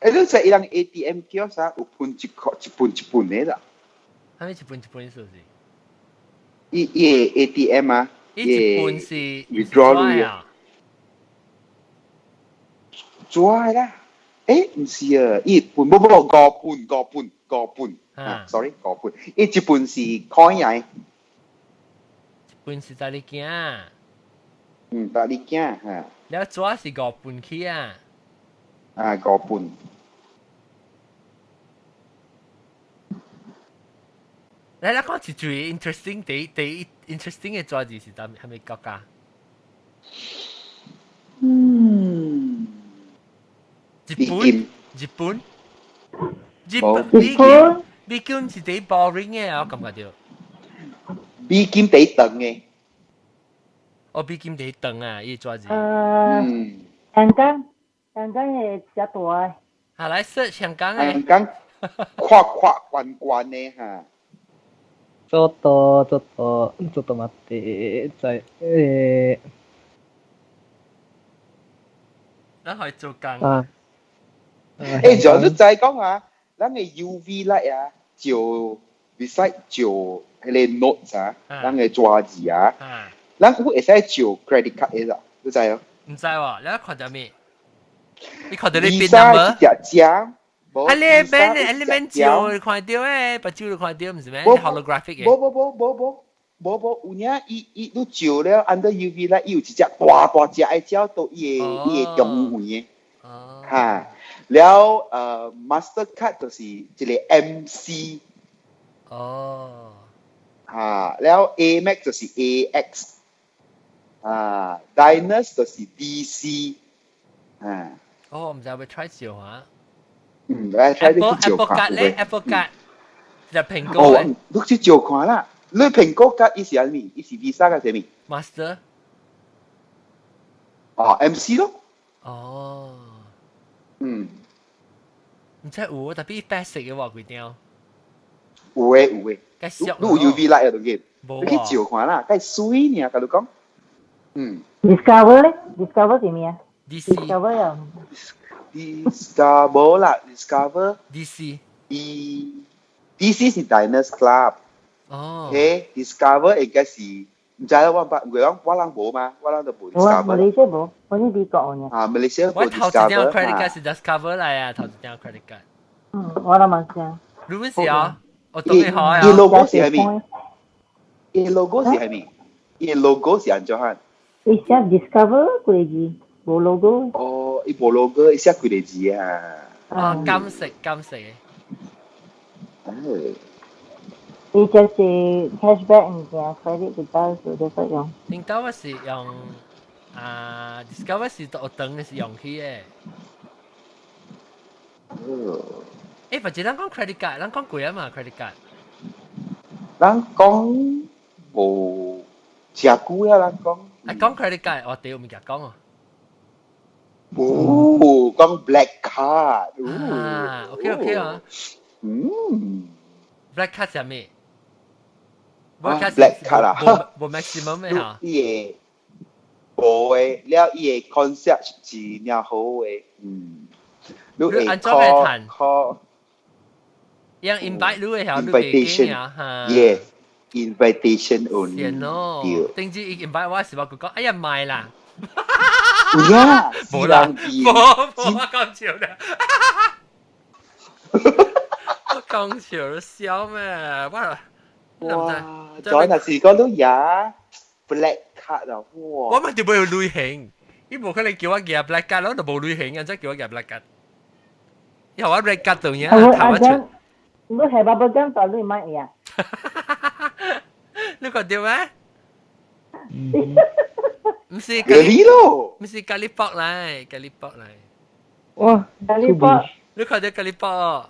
你知伊人 ATM 叫啥？有分一塊一半一半的啦。啥物一半一半數字？伊個 ATM 啊，伊一半是 withdraw 啊。紙啦。毋是啊，伊半無無五半五半五半啊，sorry 五半，伊一半是 coin 來。一半是在你囝。嗯，在你囝嚇。了紙是五半去啊。啊，五半。來，來講一最 interesting 第一 interesting 嘅紙字是啥物國家？嗯。日本，日本，日本，美金，美金是第 boring 嘅，我感覺到。美金第長嘅。哦，美金第長啊，伊紙字。香港，香港係較大嘅。下來說香港嘅。香港，闊闊關關嘅哈。ちょっとちょっとちょっと待って，在咱可以做工。啊。就你知講啊，咱嘅 UV light 啊，照 beside 照彼個 notes 啊，咱嘅紙字啊，咱有會使照 credit card 的啦，你知哦？毋知喎，你看到咩？你看到你邊 number？一隻隻。啊！你免你免照看到誒，目睭就看到，毋是咩？holographic 嘅。無無無無無無無，有影伊伊你照了 under UV light，伊有一隻大大隻的鳥到伊個中位的。哈，了Mastercard 就是一個 MC。哦。哈，了 Amex 就是 AX。啊，Diners 就是 DC。啊。哦，毋知會 try 照下。嗯，來睇你去照 Apple 看。 Card 咧，Apple Card 就蘋果。哦，你去照看啦。你蘋果卡伊是啥物？伊是 Visa 還是啥物？Master。哦，MC 咯。哦。嗯。毋知有，特別白色嘅喎，規張。有誒有誒。你有 UV light 啊，都見。你去照看啦，該水爾，共你講。嗯。 Discover 咧？Discover 是咩啊？DC。 Discover 又。 Discover 啦，Discover。 DC。伊 DC 是 Diners Club。哦。 OK，Discover 應該是毋知啦，我捌，我人無嘛，我人都無 Discover。馬來西亞無，我呢美國呢。啊，馬來西亞無我頭一張 Discover。 credit card 是 Discover 來啊，頭一張 credit card。嗯，我諗嘛是啊。你本是啊？我懂你好啊。伊 logo 是啥物？伊 logo 是啥物？伊 logo 是按怎樣？伊寫 Discover 幾個字，無 logo。哦，伊無 logo，伊寫幾個字啊？哦，金色金色嘅。哦。伊就是 cashback 物件，credit 比較少就使用。頂到我是用啊，Discover 是學堂的是用去的。哦。或者咱講 credit card，咱講過啊嘛 credit card。咱講無誠久啊，咱講。啊，講 credit card，我屌物件講哦。哦，講 black card。啊，OK OK 啊。嗯。 black card 係咩？black card 啊，無 maximum 咩嚇？伊個無的，了伊個 concept 是爾好的，嗯。你會 call call，用 invite 你會曉你袂記啊嚇。 Yes，invitation only。是咯。頂次伊 invite 我時，我就講，哎呀，唔係啦。有影，無啦，無無我講笑啦。我講笑都笑咩？我哇！再若是講你贏 black card 啊，哇！我咪就無旅行，伊無可能叫我夾 black card，我就無旅行，啊！真叫我夾 black card。以後我 black card 當然頭一出。你係 bubble gum 就你買呀？你看到咩？毋是咖喱咯，毋是咖喱卜來，咖喱卜來。哇！咖喱卜，你看到咖喱卜？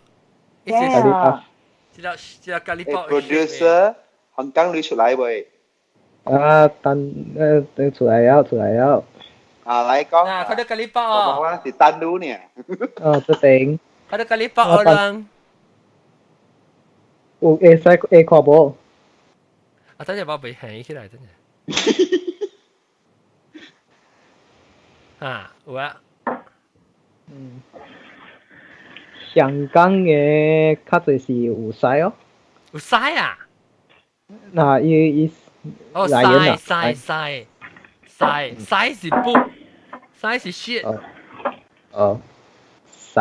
伊是這個這個咖喱包。 Producer，香港你出來未？啊，等等出來了，出來了。啊，來講。啊，看到咖喱包哦。我是單路呢。哦，這頂。看到咖喱包哦，有會使會看無？啊，等陣我被起起來，等陣。啊，有啊。嗯。香港嘅較濟是有屎哦。有屎啊？嗱，伊伊。哦，屎屎屎屎屎是布，屎是 shit。哦。屎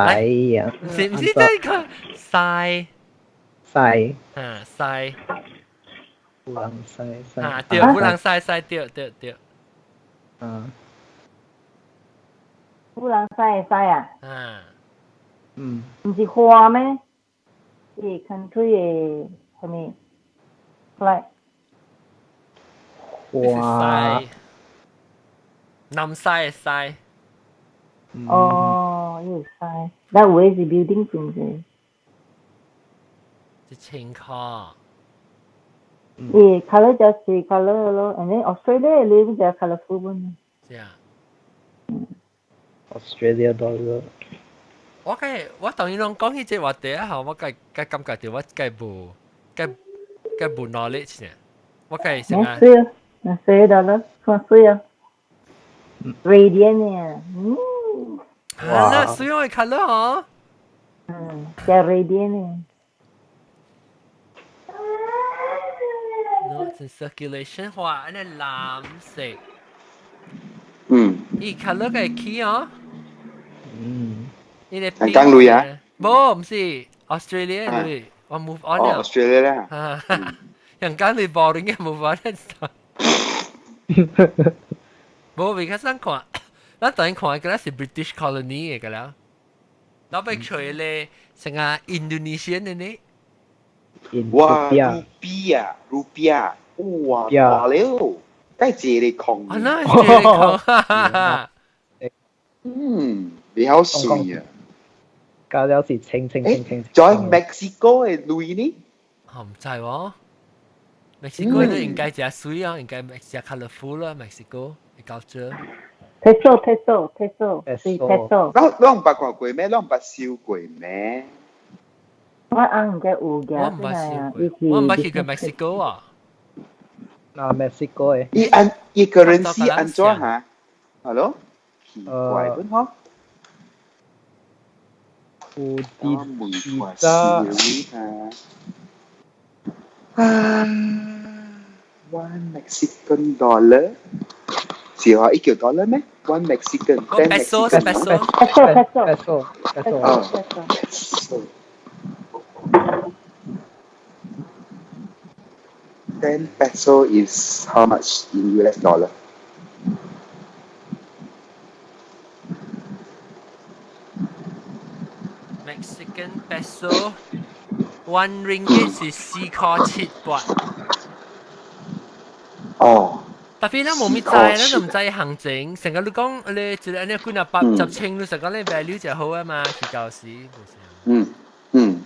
啊！唔是唔是這個屎。屎。啊，屎。有人屎屎。啊，對，有人屎屎，對對對。啊。有人屎屎啊？啊。嗯。毋是花咩？伊 country 的啥物？flag。花。南西的西。哦，伊有西，那有的是 building 是毋是？ 1000箍。伊 colour 就是 colour 咯，and then Australia 的你就 colourful 本。是啊。 Australia dollar。我計我當然攏講起這話題啊，吼，我計計感覺到我計無計計無 knowledge 呢。我計成啊。水啊，水 dollar，看水啊。Radiant 呢？嗯。啊，那水我 colour 吼。嗯，叫 radiant 呢。 Notes in circulation 話，那藍色。嗯。伊 colour 個起哦。嗯。伊個香港鐳啊？無，毋是 Australia 鐳，我 move on 了。哦，Australia 啦。啊，香港鐳 boring 嘅 move on 了。無，比較想看，咱當然看嘅啦是 British colony 嘅啦。老尾找咧，成個 Indonesian 嘅呢。哇，rupiah，rupiah，哇，大了，該借你空。啊，那借你空，哈哈哈。嗯，比較水啊。搞了是清清清清。在墨西哥嘅鐳呢？我唔知喎。墨西哥都應該食水啊，應該食 colourful 啦，墨西哥嘅 culture。 Peso peso peso 是 peso。你毋捌看過咩？你毋捌燒過咩？我翁應該有嘅。我毋捌燒過，我毋捌去過墨西哥啊。嗱，墨西哥嘅。伊按伊個人是按怎嚇？Hello？奇怪本嗬。有啲而家。啊，one Mexican dollar 是話一叫 dollar 咩？One Mexican ten peso Mexican peso peso peso 哦 peso。 10 peso is how much in US dollar? Mexican peso 1 ringgit 是4箍7八。哦。特別咱無咪知，咱就毋知行情。成個你講你一個按呢幾若百十千，你成個你 value 就好啊嘛，是舊時無啥。嗯嗯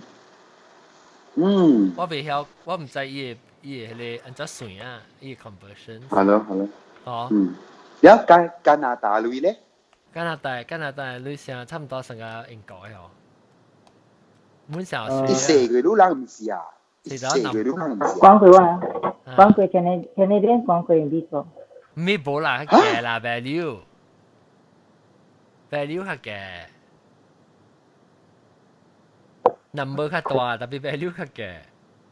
嗯。我袂曉，我毋知伊個伊個彼個按怎算啊，伊個 conversion。係咯係咯。哦。嗯。有加加拿大鐳咧？加拿大加拿大鐳成差唔多成個英國的哦。滿成伊四個女人毋是啊？四個女人毋是。講過啊。講過 Canadian 講過美國。咩無啦，較低啦 value，value 較低，number 較大，特別 value 較低。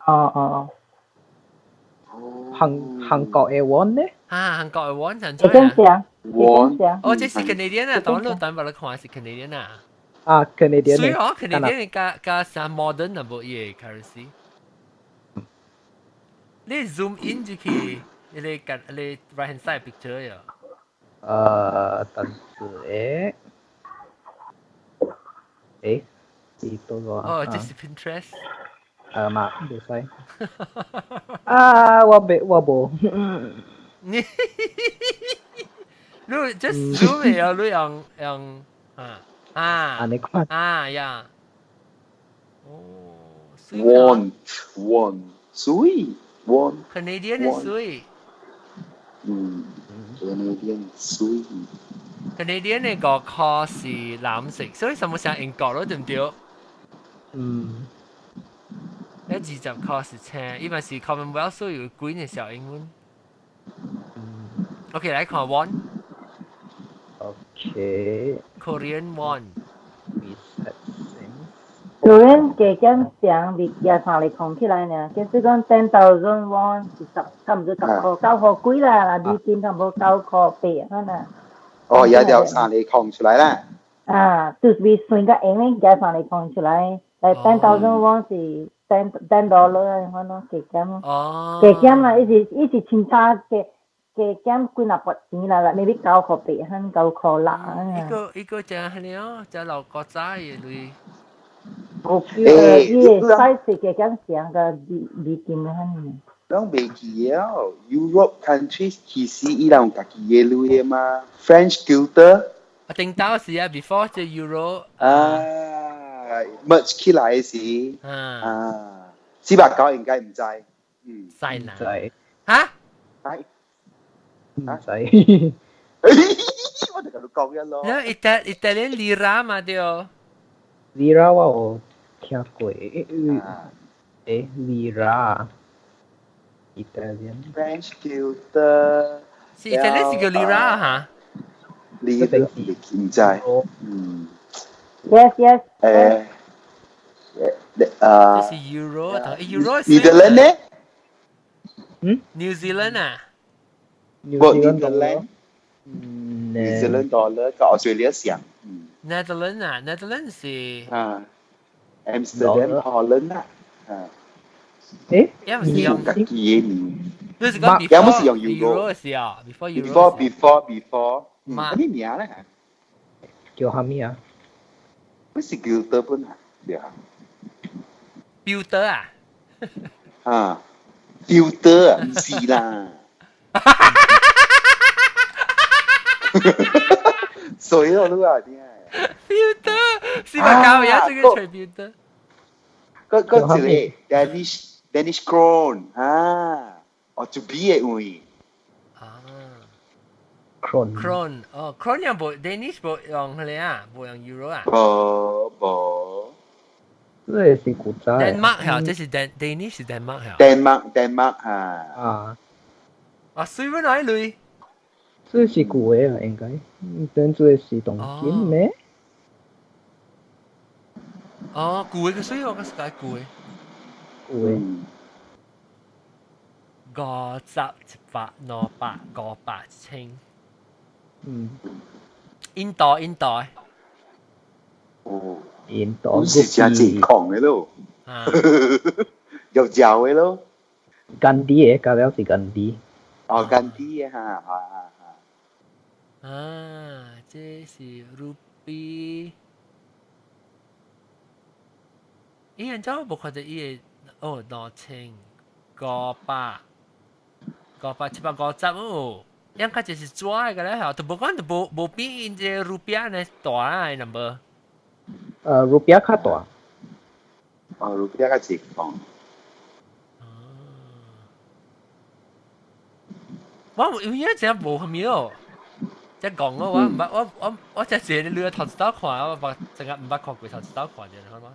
哦哦哦。韓韓國的 won 呢？啊，韓國的 won 真正啊。 won。哦，這是 Canadian 啊，當你等把你看是 Canadian 啊。啊，Canadian。所以哦，Canadian 加加啥 modern 啊，無伊個 currency。你 zoom in 入去，你個你 right hand side picture 呀？等陣，誒，幾多個？哦，這是 Pinterest。啊嘛，袂使。啊，我袂，我無。你，你 just zoom 啊，你用用啊啊，按呢款啊呀，哦。Won won 水 won Canadian 嘅水。嗯，Canadian 水。 Canadian 嘅5塊是藍色，所以什麼像英國咯，對唔對？嗯。你20塊是青，伊嘛是 Commonwealth，所以有幾個小英文。OK，來看 won。 OK。 Korean won。 Korean 加減上佇加三個空起來呢，就是講 10,000 won 是十，差唔多10塊9塊幾啦，美金差唔多9塊8啊呐。哦，有條三個空出來啦。啊，就是算個英咧，加三個空出來，來 10,000 won 是 $10 啊，可能加減。哦。加減啦，伊是伊是清查加加減幾若筆錢啦，maybe 9塊8，可9塊6啊。一個一個就係了，就老國仔嘅類。我誒，伊個 size 加減上個美美金啊。攏袂記啊，Europe countries 其實伊人有家己嘅鐳嘛，French guilder。啊，頂到時啊，before 這 Euro 啊，merge 起來時，啊，490應該毋知，嗯，知啦，知，嚇？係，唔知。我就同你講一咯。你意大利 lira 嘛對？ lira 我有聽過，誒，lira。Italian French guilder 是意大利是叫 lira 嚇？ lira 唔知，嗯。 Yes. 誒誒啊！這是 Euro，同 Euro Netherlands 呢？嗯？New Zealand 啊？不 Netherlands。New Zealand dollar 跟 Australia 相。 Netherlands 啊，Netherlands 是啊，Amsterdam Holland 啊，啊。誒？也毋是用家己嘅名。你是講也毋是用 Euro 是啊，before Euro。 Before before before。嘛？咩名咧？叫啥物啊？不是叫德本啊？對啊。標德啊？啊，標德啊，毋是啦。水咯，你話點啊？標德，490也這個吹標德。嗰嗰一個 Danish krone 啊，哦就比的位。啊。 Krone。 Krone，哦，Krone 又無 Danish 無用彼个啊，無用 Euro 啊。無無。這個是古早。 Denmark 嚇，這是 Dan Danish 是 Denmark 嚇。 Denmark Denmark 嚇。啊。啊，水本來類。這是舊的啊，應該。等這是當今咩？哦，舊的個水我個是解舊的。舊的。50、100、200、500、1000。嗯。印度，印度。哦。印度。是真健康的咯。啊。又嚼的咯。甘地的，加了是甘地。哦，甘地的哈，啊啊啊。啊，這是 rupee。伊按怎無看到伊個哦，2500、500、750哦，應該就是紙的個咧，吼，都無講都無無比𪜶這個 rupiah 呢大啊 number。 Rupiah 較大。哦，rupiah 較濟講。我有影真無蝦米哦，即講我我毋捌我我我只一個你頭一道看，我捌真個毋捌看過頭一道看者，好嗎？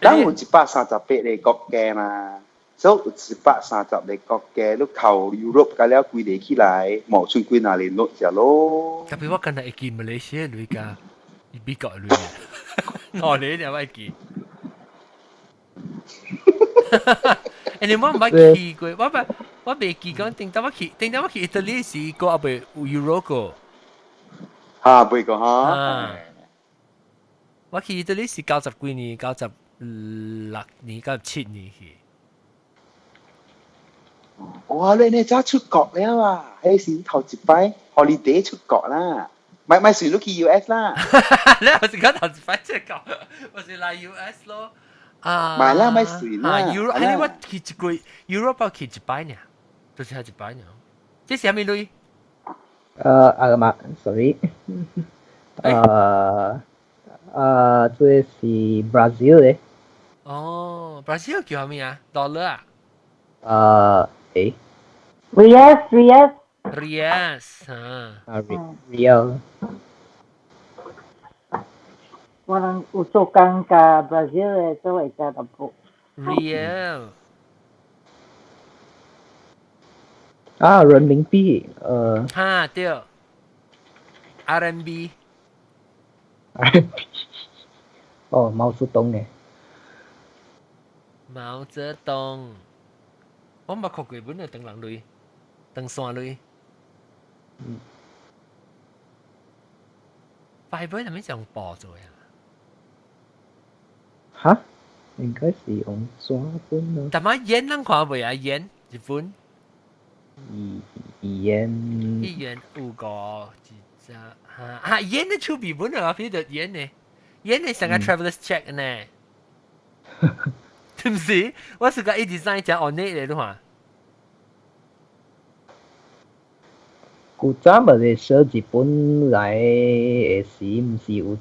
咱有138個國家嘛，所以有130個國家，你扣 Europe 甲了規個起來，無剩幾若個落只咯。特別我今日會記馬來西亞鐳佮美國鐳，兩個爾會記。欸，你我毋捌去過，我捌我袂記講頂當我去，頂當我去意大利時，閣猶未有 Euro 過。哈，袂過哈。我去意大利是90幾年，96年、97年去。哇！你你早出國了啊？彼時頭一擺 holiday 出國啦，咪咪算你去 US 啦。你又是講頭一擺出國，我是來 US 咯。啊，咪啦，咪算啦。 Euro，係我去一個 Europe 去一擺爾，就是係一擺爾。這是啥物鐳？啊嘛，sorry，這是 Brazil 的。哦，Brazil 叫咩啊？Dollar 啊？誒，Reais Reais Reais 啊。啊，Real。我人有做工佮 Brazil 的做會食淡薄。 Real。啊，人民幣，哈對，RMB。 RMB。哦，毛澤東嘅。毛澤東，我冇看過本嘅長人類，長線類。快本係咪用布做呀？哈？應該是用紙本咯。但係 yen 咱看未啊？yen 日本。 yen。一元有個一隻哈啊 yen 的手臂本啊，變做 yen 呢？yen 呢成個 traveler's check 呢？對唔是？我是個一 design 只按呢嚟的話。古早咪是說日本來的時，毋是有一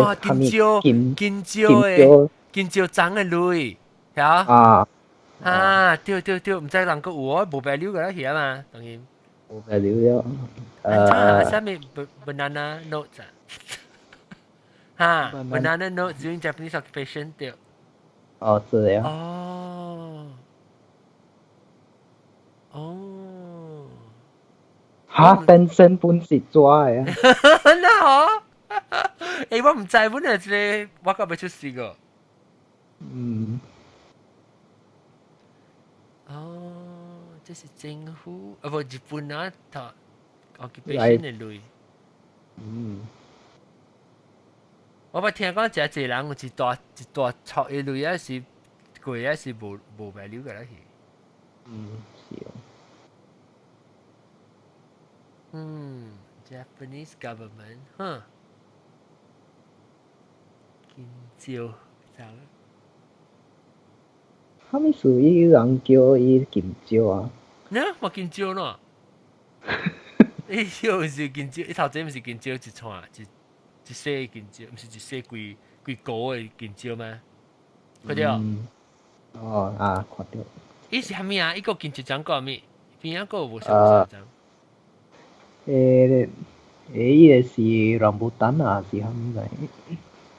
個金蕉金蕉的金蕉長的鐳，嚇啊啊對對對，毋知人閣有哦，無 value 個啦，係嘛？當然無 value 了。啥物 banana notes 啊？哈，banana notes during Japanese occupation 對。哦，這樣。哦。哦。哈，本身本是紙的。那好。欸，我毋知，本來這個我閣未出世過。哦，這是政府啊，不日本啊，頭 occupation 的鐳。我捌聽講誠濟人有一大一大撮的鐳啊，是過啊是無 value 個啦去。是哦。Japanese government，哼，金蕉，咋？啥物事伊人叫伊金蕉啊？呢，嘛金蕉喏。伊又是金蕉，伊頭前毋是金蕉一串，一一細金蕉，毋是一細規規個的金蕉嗎？看著。哦啊，看著。伊是啥物啊？伊個金蕉獎個啥物？邊仔個有無啥物獎？伊個是 rambutan 啊，是啥物來？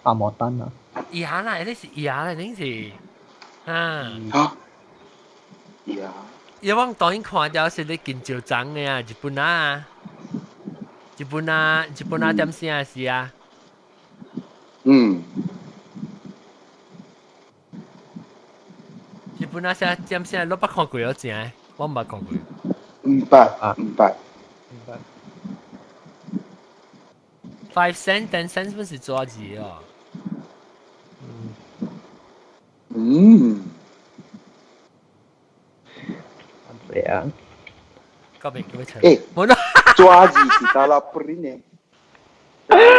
阿摩丹啊？椰啦，那是椰啦，恁是啊？嚇？椰。因為我當然看到是咧金蕉長的啊，日本啊，日本啊，日本啊點聲是啊？日本啊聲點聲，你捌看過有正？我毋捌看過。毋捌啊，毋捌。毋捌。 5 cent 10 cents 本是紙字哦。對啊。個別個別唱。欸，冇啦。紙字是打啦 print 的。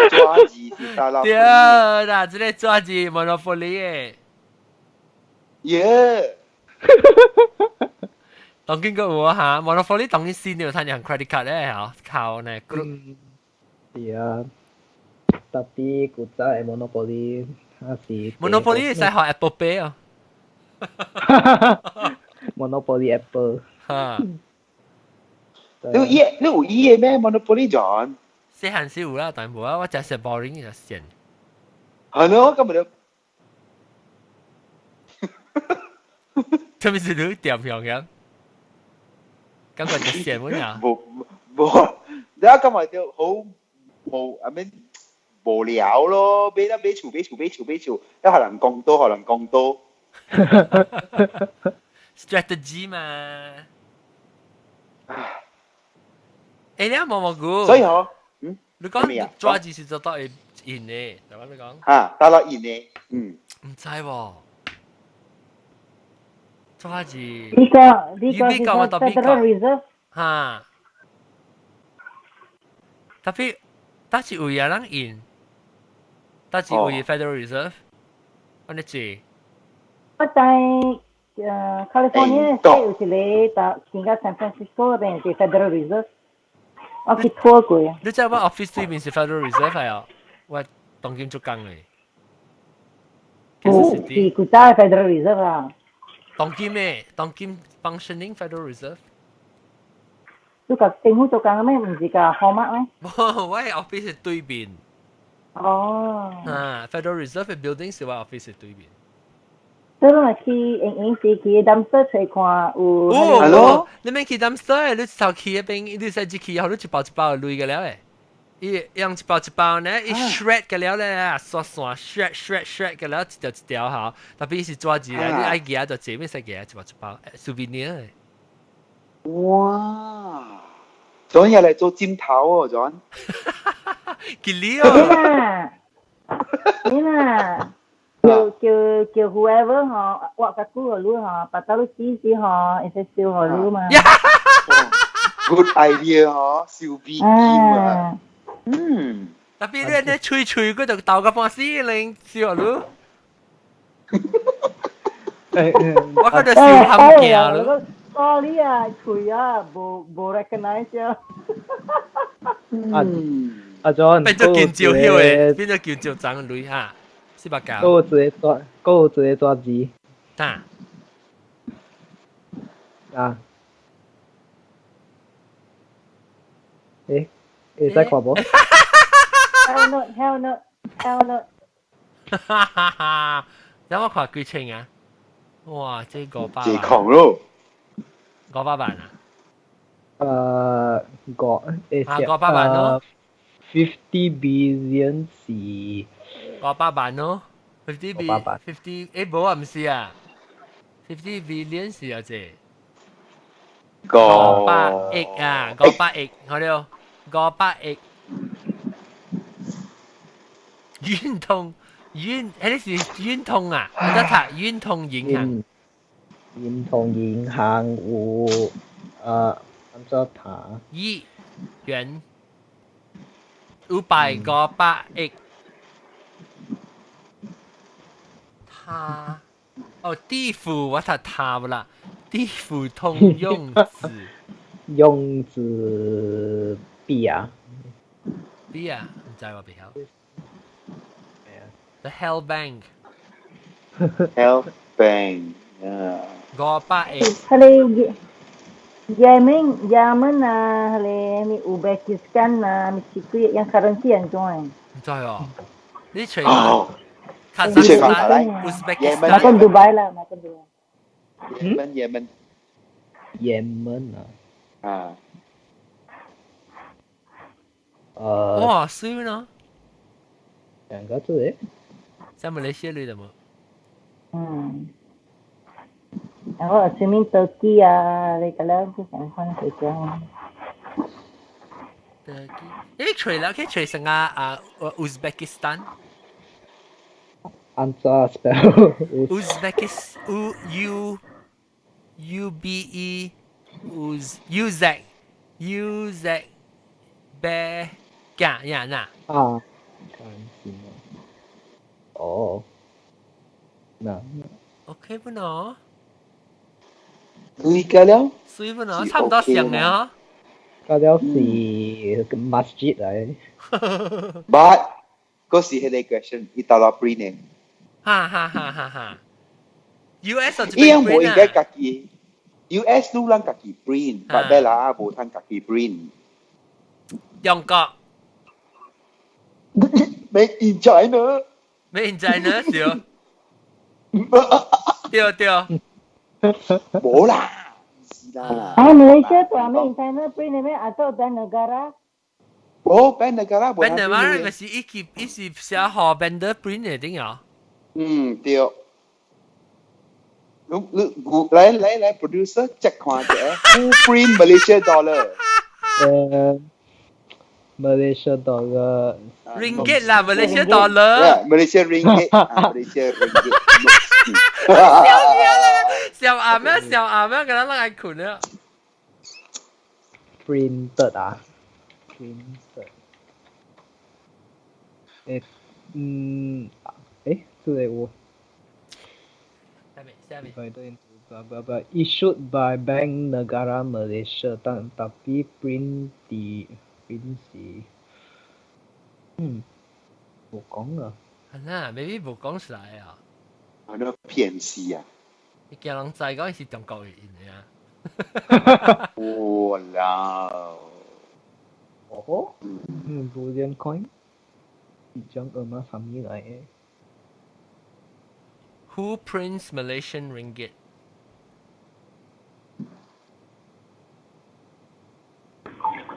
紙字是打啦。對啦，這個紙字 Monopoly 的。耶！當今個有啊嚇，Monopoly 當今先有趁人 credit card 咧嚇，靠呢。對啊。Tapi 古早的 Monopoly 它是 Monopoly 會使學 Apple Pay 哦。 Monopoly Apple。哈。你有伊的咩 Monopoly John？細漢時有啦，但無啊，我真是 boring 就線。係咯，根本就。這咪是你點樣嘅？感覺就線乜嘢？無無，你啊今日就好無，I mean 無聊咯，買得買厝買厝買厝買厝，一可能講多，可能講多。 Strategy 嘛。欸，你毛毛菇。所以嗬，你講紙字是做到會印的，對吧？你講。嚇，打落印的，嗯。毋知喎。紙字。呢個是 Federal Reserve。嚇。Tapi，但是有人印，但是有 Federal Reserve，我你知。我在California 有一個到應該 San Francisco 嗰邊是 Federal Reserve，我去拖過啊。你知我 office 對面是 Federal Reserve 係啊？我當今做工嘅， Kansas 是 City。古早 Federal Reserve 啊。當今咩？當今 functioning Federal Reserve。你個政府做工咩？唔是個 Hallmark 咩？無，我 office 係對面。哦。啊，Federal Reserve 嘅 building 是我 office 嘅對面。所以你去影影時去 dumpster 揣看有。哦， Hello？你免去 dumpster，你頭去嗰邊，你使入去，後你一包一包就鐳個了誒。伊用一包一包呢，伊 shred 個了咧，刷刷 shred shred shred 個了，一條一條吼。特別是紙質咧，你愛夾就這邊使夾一包一包 souvenir。哇！John 又嚟做尖頭哦，John。吉利哦。啦，你啦，叫叫叫 whoever 嗬，挖個久個你嗬，把到你試試嗬，會使燒予你嘛。 Good idea 嗬，燒美金啊。嗯。特別你你吹吹嗰度豆個半死，你燒予你。我覺得燒冚鏡咯。 Sorry 啊，嘴啊，無無 recognize 啊。阿阿 John，變做建照曉的，變做建照長鐳哈，四百九。嗰個一個大，嗰個一個大字。啊。啊。誒，會使看無？Hell no, hell no, hell no。哈哈哈！有我看幾千啊？哇，這500萬。這狂咯！ 500萬啊？五誒，啊，500萬咯。 50 billion 是 500萬咯，fifty b fifty 誒無啊，唔是啊，50 billion 是啊這500億啊，五百億，好了，五百億。運通運，迄個是運通啊，我得讀運通銀行。運通銀行有按怎讀？億元500、500億。他哦，地府我讀他不啦，地府通用紙。用紙幣啊？幣啊，唔知我袂曉。The Hell Bank。 Hell Bank，啊。 500億。佢哋也門也門啊，佢哋咩烏貝基斯坦啊，咩奇怪樣 currency 安怎的？唔知哦，你揣哦，卡扎斯坦、烏茲別克斯坦。那個杜拜啦，那個杜拜。也門也門。也門啊。啊。哇，水呢？兩個字誒。在馬來西亞裏的冇？嗯。然後assuming Turkey 啊，你個咧不想看佢講。 Turkey，你揣啦，可以揣成啊啊烏茲別克斯坦。按怎 spell？ Uzbekis U U U B E Uz U Z U Z B 加呀那。啊。哦。那。 OK 不喏？你個了？水不喏？差唔多上嘅嗬。個了是 masjid 嚟。 But 嗰時係你 question，伊到了 print 呢？哈哈哈哈哈！US 伊樣無應該家己，US 都人家己 print，但係啦無通家己 print。中國。 Made in China。 Made in China 對。對對。無啦，是啦。啊，馬來西亞大 Made in China print 咩？啊，做 Bank Negara。無 Bank Negara 無。 Bank Negara 咪是伊佢伊是寫予 vendor print 的頂啊。嗯，對。你你來來來，producer check 看下，Who print Malaysia dollar？Malaysia dollar。 Ringgit 啦，Malaysia dollar。 Yeah, Malaysia ringgit. Malaysia ringgit. 笑咩啦？笑啱咩？笑啱咩？佢哋攞嚟困啊！Printed 啊，printed。誒，嗯，誒，這個我。下面下面。 Issued by Bank Negara Malaysia, 但 tapi print 啲 print 是，無講啊。係啦，maybe 無講出來啊。我都騙死啊！你驚人知講是中國印的啊？哇啦！哦，嗯，bullion coin，一張 emas 啥物來的？ Who prints Malaysian ringgit？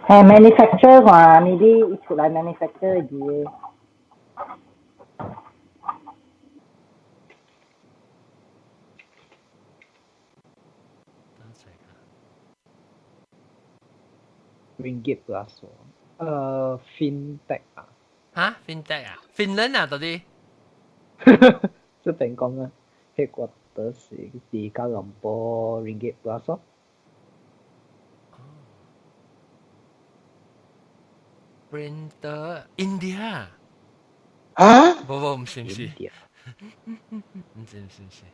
係 manufacture 話，maybe 出來 manufacture 嘅。 Ringgit plus 喎，FinTech 啊？嚇，FinTech 啊？Finland 啊，到底？這邊講啊，彼個都是佇吉隆坡 Ringgit plus 咯。 Printer India。啊？無無，毋是毋是，毋是毋是毋是，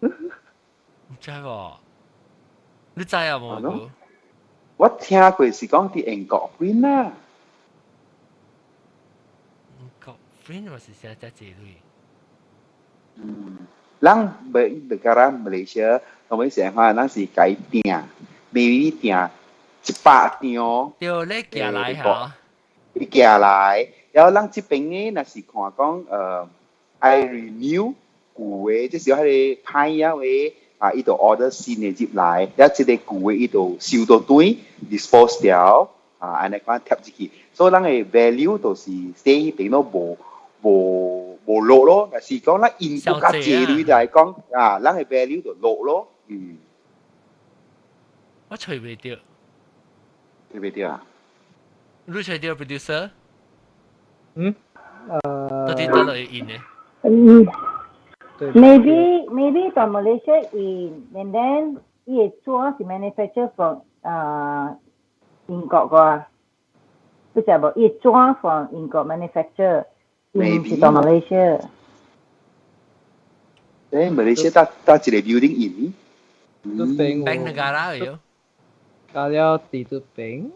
毋知無？你知啊無？我聽過是講佇英國 print 啦。英國 print 嘛是啥只這類？嗯，咱 negara Malaysia，我們成話咱是改訂，maybe 訂100張。對，你寄來嚇。伊寄來，然後咱這邊呢，若是看講愛 renew 舊的，就是彼個歹啊的。啊！伊就 order 新的入來，了這個舊的伊就收到轉 dispose 掉，啊，按呢款貼入去，所以咱的 value 就是 stay 彼邊咯，無無無落咯。若是講咱印較濟鐳來講，啊，咱的 value 就落咯。嗯，我揣袂著，揣袂著啊？你揣著 producer？嗯？到底佗落印的？嗯。Maybe 佇 Malaysia 印，and then 伊會做是 manufacture from 英國個，不知無？伊做 from 英國 manufacture，印是佇 Malaysia。誒，Malaysia 搭搭一個 building 印。這邊 Bank Negara 喲。加了佇這邊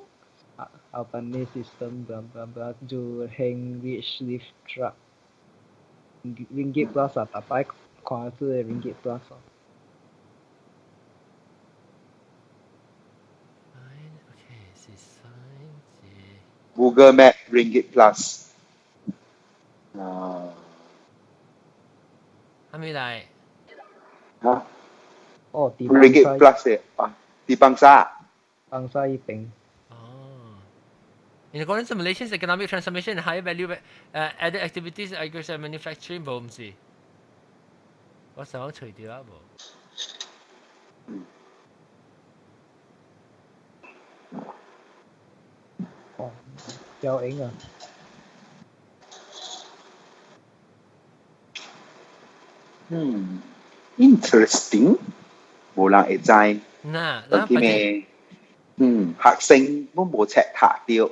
，Albany system blah blah blah 就興 rich lift truck。Ringgit plus 啊，逐擺看這個 Ringgit plus 哦。 Google Map Ringgit Plus。啊。係咪來？嚇？哦，Ringgit Plus 的啊，佇邦沙。邦沙彼邊。 In accordance to Malaysia's economic transformation and higher value added activities, agriculture and manufacturing 無毋是？我上網揣著啊無？哦，有影啊！嗯，interesting，無人會知。嗱，咱咩？嗯，學生攏無冊讀著。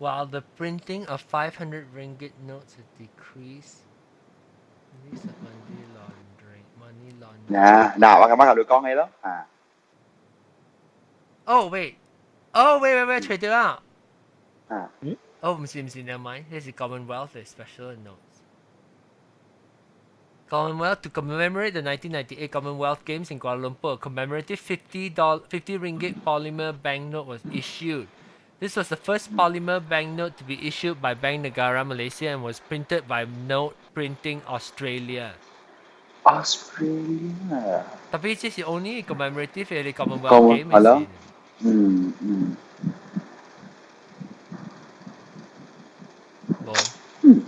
While the printing of 500 ringgit notes has decreased, release of money laundering, money laundering. 嗱嗱，我感覺同你講起咯，啊。 Oh wait, oh wait wait wait，揣著啊。啊。嗯。哦，毋是毋是，never mind，這是 Commonwealth 的 special notes. Commonwealth to commemorate the 1998 Commonwealth Games in Kuala Lumpur, a commemorative $50 ringgit polymer banknote was issued. This was the first polymer banknote to be issued by Bank Negara Malaysia and was printed by Note Printing Australia. Australia。 Tapi 這是 only commemorative 的 Commonwealth Games。係咯。嗯嗯。無。嗯。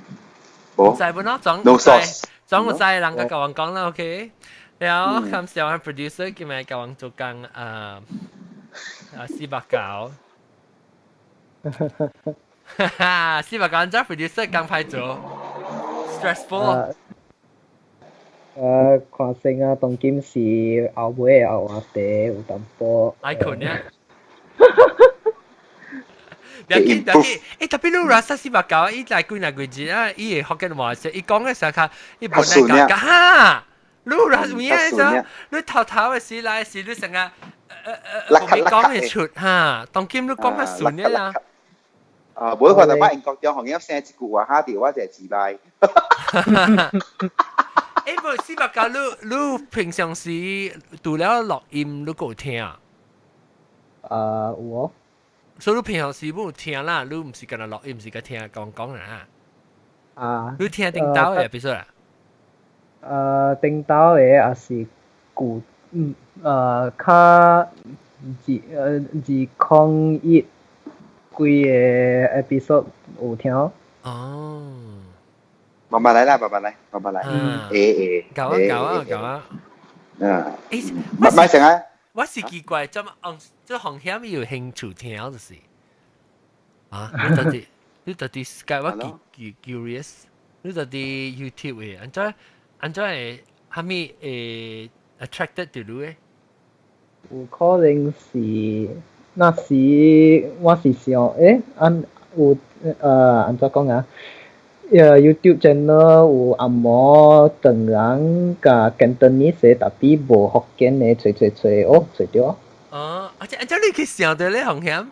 無。知本咯，總 No source。總有知人家共阮講啦，OK。然後感謝阮 producer 今日共阮做工啊啊四百九。哈哈，四百九這 producer 剛歹做，stressful。看先啊，當今是後尾後話題有淡薄。愛睏呀。不要緊，不要緊。欸，tapi 你 rasa 四百九，伊來幾若幾日啊？伊會福建話說，伊講的時較，伊本來講講哈，你 rasa 有影就，你頭頭的時來時，你成個無講會出哈，當今你講較順的啦。啊，無看到擺英國中行業生一句話，哈掉我就自敗。欸，無四百九，你平常時除了錄音，你閣有聽啊？啊，有哦。所以你平常時無聽啦，你毋是干焦錄音，毋是共聽講講啊？啊。你聽頂兜的，比如說啊？頂兜的也是舊，較2001幾個 episode 有聽。哦。慢慢來啦，慢慢來，慢慢來。欸欸。夠啊夠啊夠啊。嗯。欸，慢慢成啊。我是奇怪，怎麼這紅險有興趣聽就是？啊，你到底我 curious，你到底 YouTube 的，按怎會啥物會 attracted 到你的？有可能是那時我是想，欸，按有按怎講啊？YouTube channel 有紅毛唐人佮 Cantonese，但是無福建的，揣揣揣，哦，揣著。哦，啊這按怎你去想著咧紅險？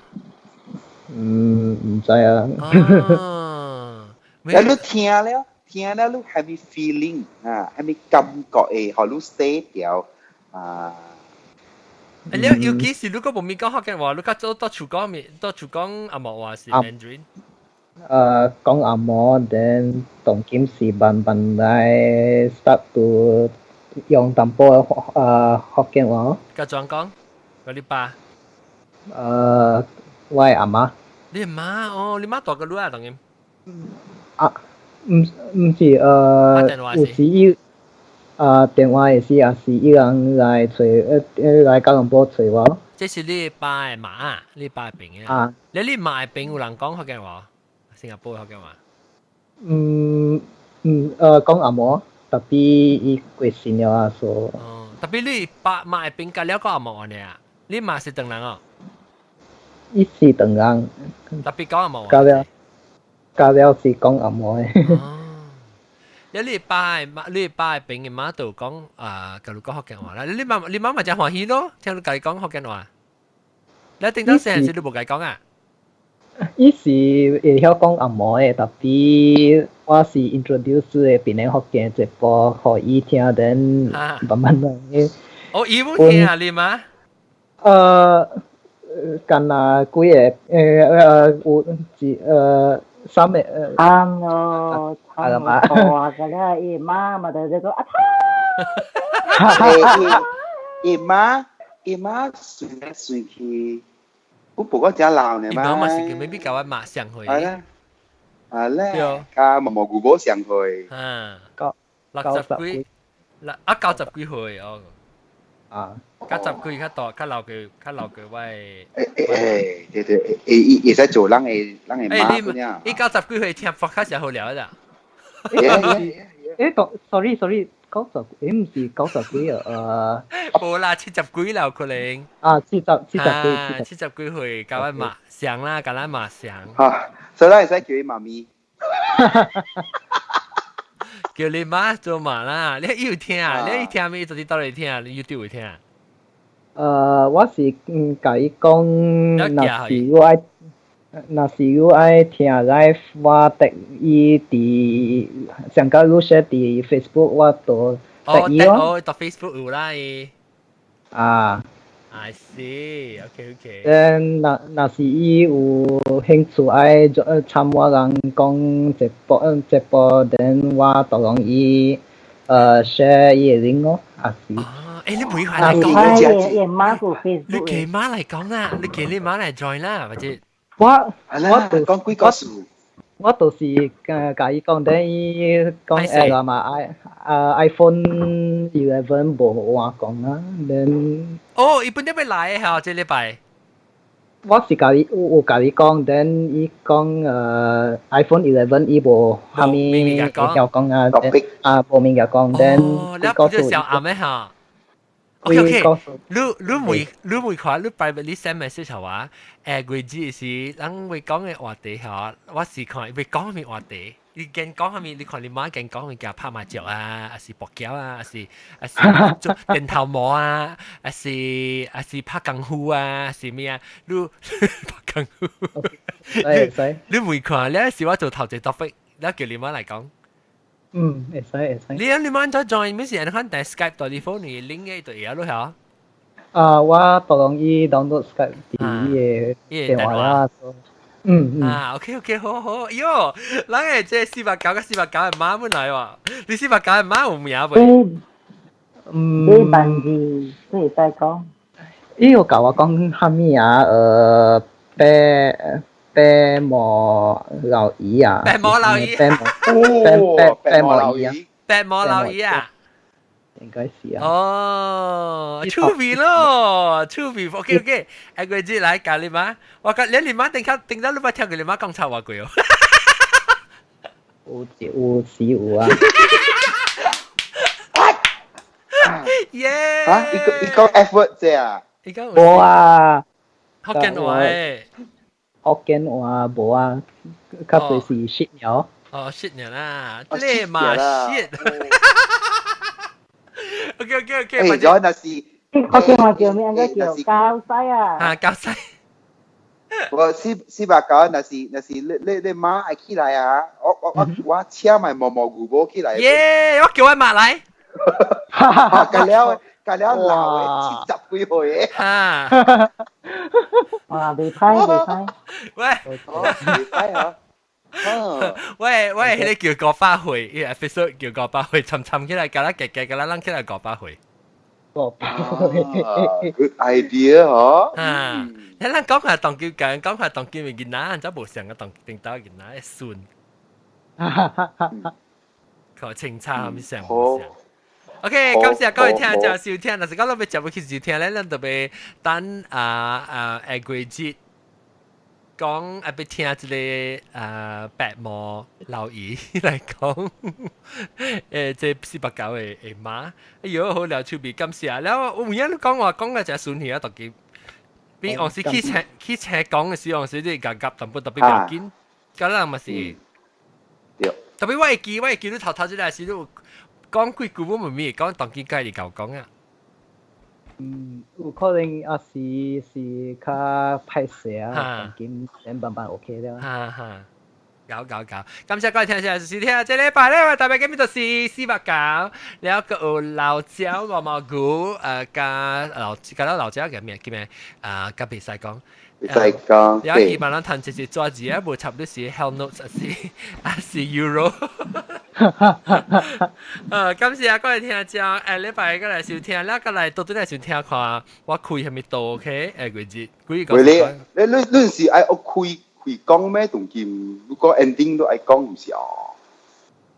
嗯，毋知啊。哦，啊，你聽了，聽了你係咪 feeling 啊？係咪感覺會，予你 stay 掉啊？你尤其是如果無咪講福建話，你較早到厝講咪，到厝講紅毛話是 Mandarin。講紅毛，then 當今是慢慢來 start to 用淡薄福建話。佮怎講？佮你爸？我的阿媽。你媽哦，你媽大過你啊，當今。啊，毋是，有時伊啊電話會時也是伊人來揣，來吉隆坡揣我。這是你爸的媽，你爸的朋友。啊。你媽的朋友有人講福建話？新加坡福建話？嗯嗯，講紅毛，但是伊過身了啊，所。哦，但是你爸媽的朋友了講紅毛呢？你媽是唐人哦？伊是唐人。但是講紅毛。教了，教了是講紅毛的。哦。你爸的朋友媽就講啊，佮你講福建話啦。你媽嘛誠歡喜咯，聽你共伊講福建話。你頂當細漢時你無共伊講啊？伊是會曉講紅毛的，但是我是 introduce 的檳城福建節目，予伊聽，then 慢慢來。哦，伊無聽啊，你媽？干焦幾个，有一三个。啱咯，差唔多啊，個咧，伊媽嘛就這個啊，伊媽算來算去，我不過真老呢嘛。伊媽嘛是個 maybe 共我媽相歲。係啦，係咧，佮毛毛姑婆相歲。嗯，九 60幾，六啊90幾歲哦。啊。90幾較大，較老過，較老過我的。欸欸對對，伊會使做人的媽嗰啲。伊90幾歲聽 podcast 好聊啦。欸，sorry sorry，九十，欸毋是90幾啊，無啦，70幾啦可能。啊，70幾。70幾歲，共我媽相啦，共咱媽相。嚇，所以咱會使叫伊媽咪。叫你媽做媽啦，你有聽啊？你聽咩？就是倒來聽，你 YouTube 會聽。我是共伊講，若是我愛聽 live，我 tag 伊佇上個你 share 佇 Facebook，我就 tag 伊咯。哦，佇 Facebook 有啦伊。啊。 I see, OK OK。 then 若是伊有興趣愛參我人講直播，then 我就講伊share 伊的 link 咯，也是。欸，你每塊來講，伊媽個 Facebook。你叫媽來講啦，你叫你媽來 join 啦，或者。我我就講幾個數。我就是共伊講，等伊講欸啦嘛，i 啊 iPhone 11無換講啊，then 哦，伊本來欲來的吼，這禮拜。我是共伊有共伊講，then 伊講iPhone 11伊無啥物會曉講啊，啊無物件講，then 哦，你不就小暗的哈？ OK OK，你你你每看你 privately send message 係話，誒月子是人會講嘅話題嚇，我是看會講咩話題。你見講下面，你看你媽見講物件拍麻雀啊，還是搏攪啊，還是做電頭毛啊，還是拍功夫啊，還是咩啊？你拍功夫，使使。你會看，你是我做頭一個 topic，你叫你媽來講。嗯，會使會使。你媽再 join 咩事？你看帶 Skype 到你 phone 你 link 嘅就會咯嚇。啊，我當當伊 download Skype 佇伊个電話啦。嗯嗯。啊，OK OK，好好，喲，人誒，這490個490的媽本來喎，你490的媽有名未？嗯。你文字，你會使講。伊有教我講蝦米啊？白白毛老姨啊。白毛老姨。白毛白白毛姨啊。白毛老姨啊。應該是啊。哦，趣味咯，趣味。OK OK，下個月來教你媽，我講你你媽等下等到你捌聽過你媽講臭話過哦。有有時有啊。耶！嚇，伊個伊講 F word 啫啊？伊講無啊。福建話誒。福建話無啊，較濟是 shit 了。哦，shit 了啦，你嘛 shit。OK OK OK，誒，咗那是福建話叫咩？應該叫膠西啊。啊，膠西。我489，若是你媽愛起來啊！我請埋毛毛菇寶起來。耶！我叫我媽來。隔了隔了老的70幾歲的。哈。哇！袂歹袂歹。喂。袂歹啊。喂喂，彼个叫500歲，伊個 episode 叫500歲，沉沉起來，甲咱夾夾，甲咱攏起來500歲。500歲。 Good idea 嗬。啊，你咱講下當今講，講下當今的囡仔，怎無像個當頂頭囡仔會順。靠清茶咪上無像。OK，感謝各位聽眾收聽，若是講咱欲食欲去收聽咧，咱就欲等啊啊下個節講啊，欲聽這个啊白毛老姨來講，這489的的媽，哎喲好聊趣味，感謝。了有影你講話講個誠順氣啊，特別比往時去車去車講的時，往時你夾夾淡薄特別要緊，甲咱嘛是，對。特別我會記你頭頭這個時，你有講幾句我咪咪講，當今家己𠢕講啊。嗯，有可能也是是較歹勢啊，當今先慢慢 OK 了。哈哈，搞搞搞！感謝各位聽眾收聽，這禮拜咧我特別今日就是489，了閣有老椒毛毛菇，加老加了老椒叫咩？叫咩？啊，甲袂使講。袂使講。了希望咱趁一隻紙字啊，無插你是 Hell Notes 還是 Euro。感謝啊，各位聽眾，下禮拜閣來收聽，了閣來倒轉來收聽看，我開啥物刀 OK？下個月幾個？喂你，你你你是愛開開講咩？當今如果 ending 都愛講，毋是哦？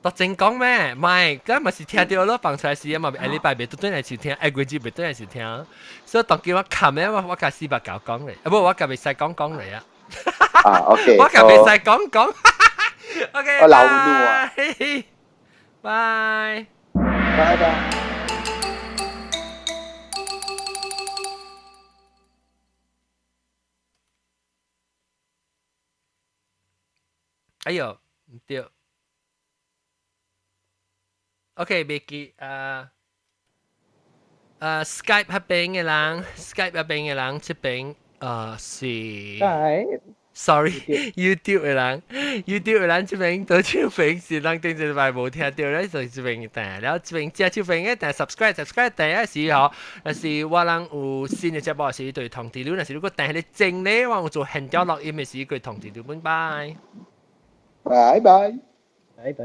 都真講咩？唔係，咁咪是聽到咯，放出來時啊嘛，下禮拜袂倒轉來收聽，下個月袂轉來收聽，所以當今我冚咧，我共489講咧，啊不，我共袂使講講嚟啊。啊，OK。我共袂使講講。OK。我老怒啊！拜。拜拜。哎喲，毋對。OK，袂記啊。Skype 彼邊的人，Skype 彼邊的人，這邊是。Sorry，YouTube 的人，YouTube 的人這邊倒手邊是人頂一禮拜無聽著咧，就這邊訂，了這邊正手邊的訂 subscribe，subscribe 訂的時候，若是我人有新的節目時，就會通知你；若是如果訂彼個鐘咧，我有做現場錄音的時，會通知你。拜拜。拜拜。拜拜。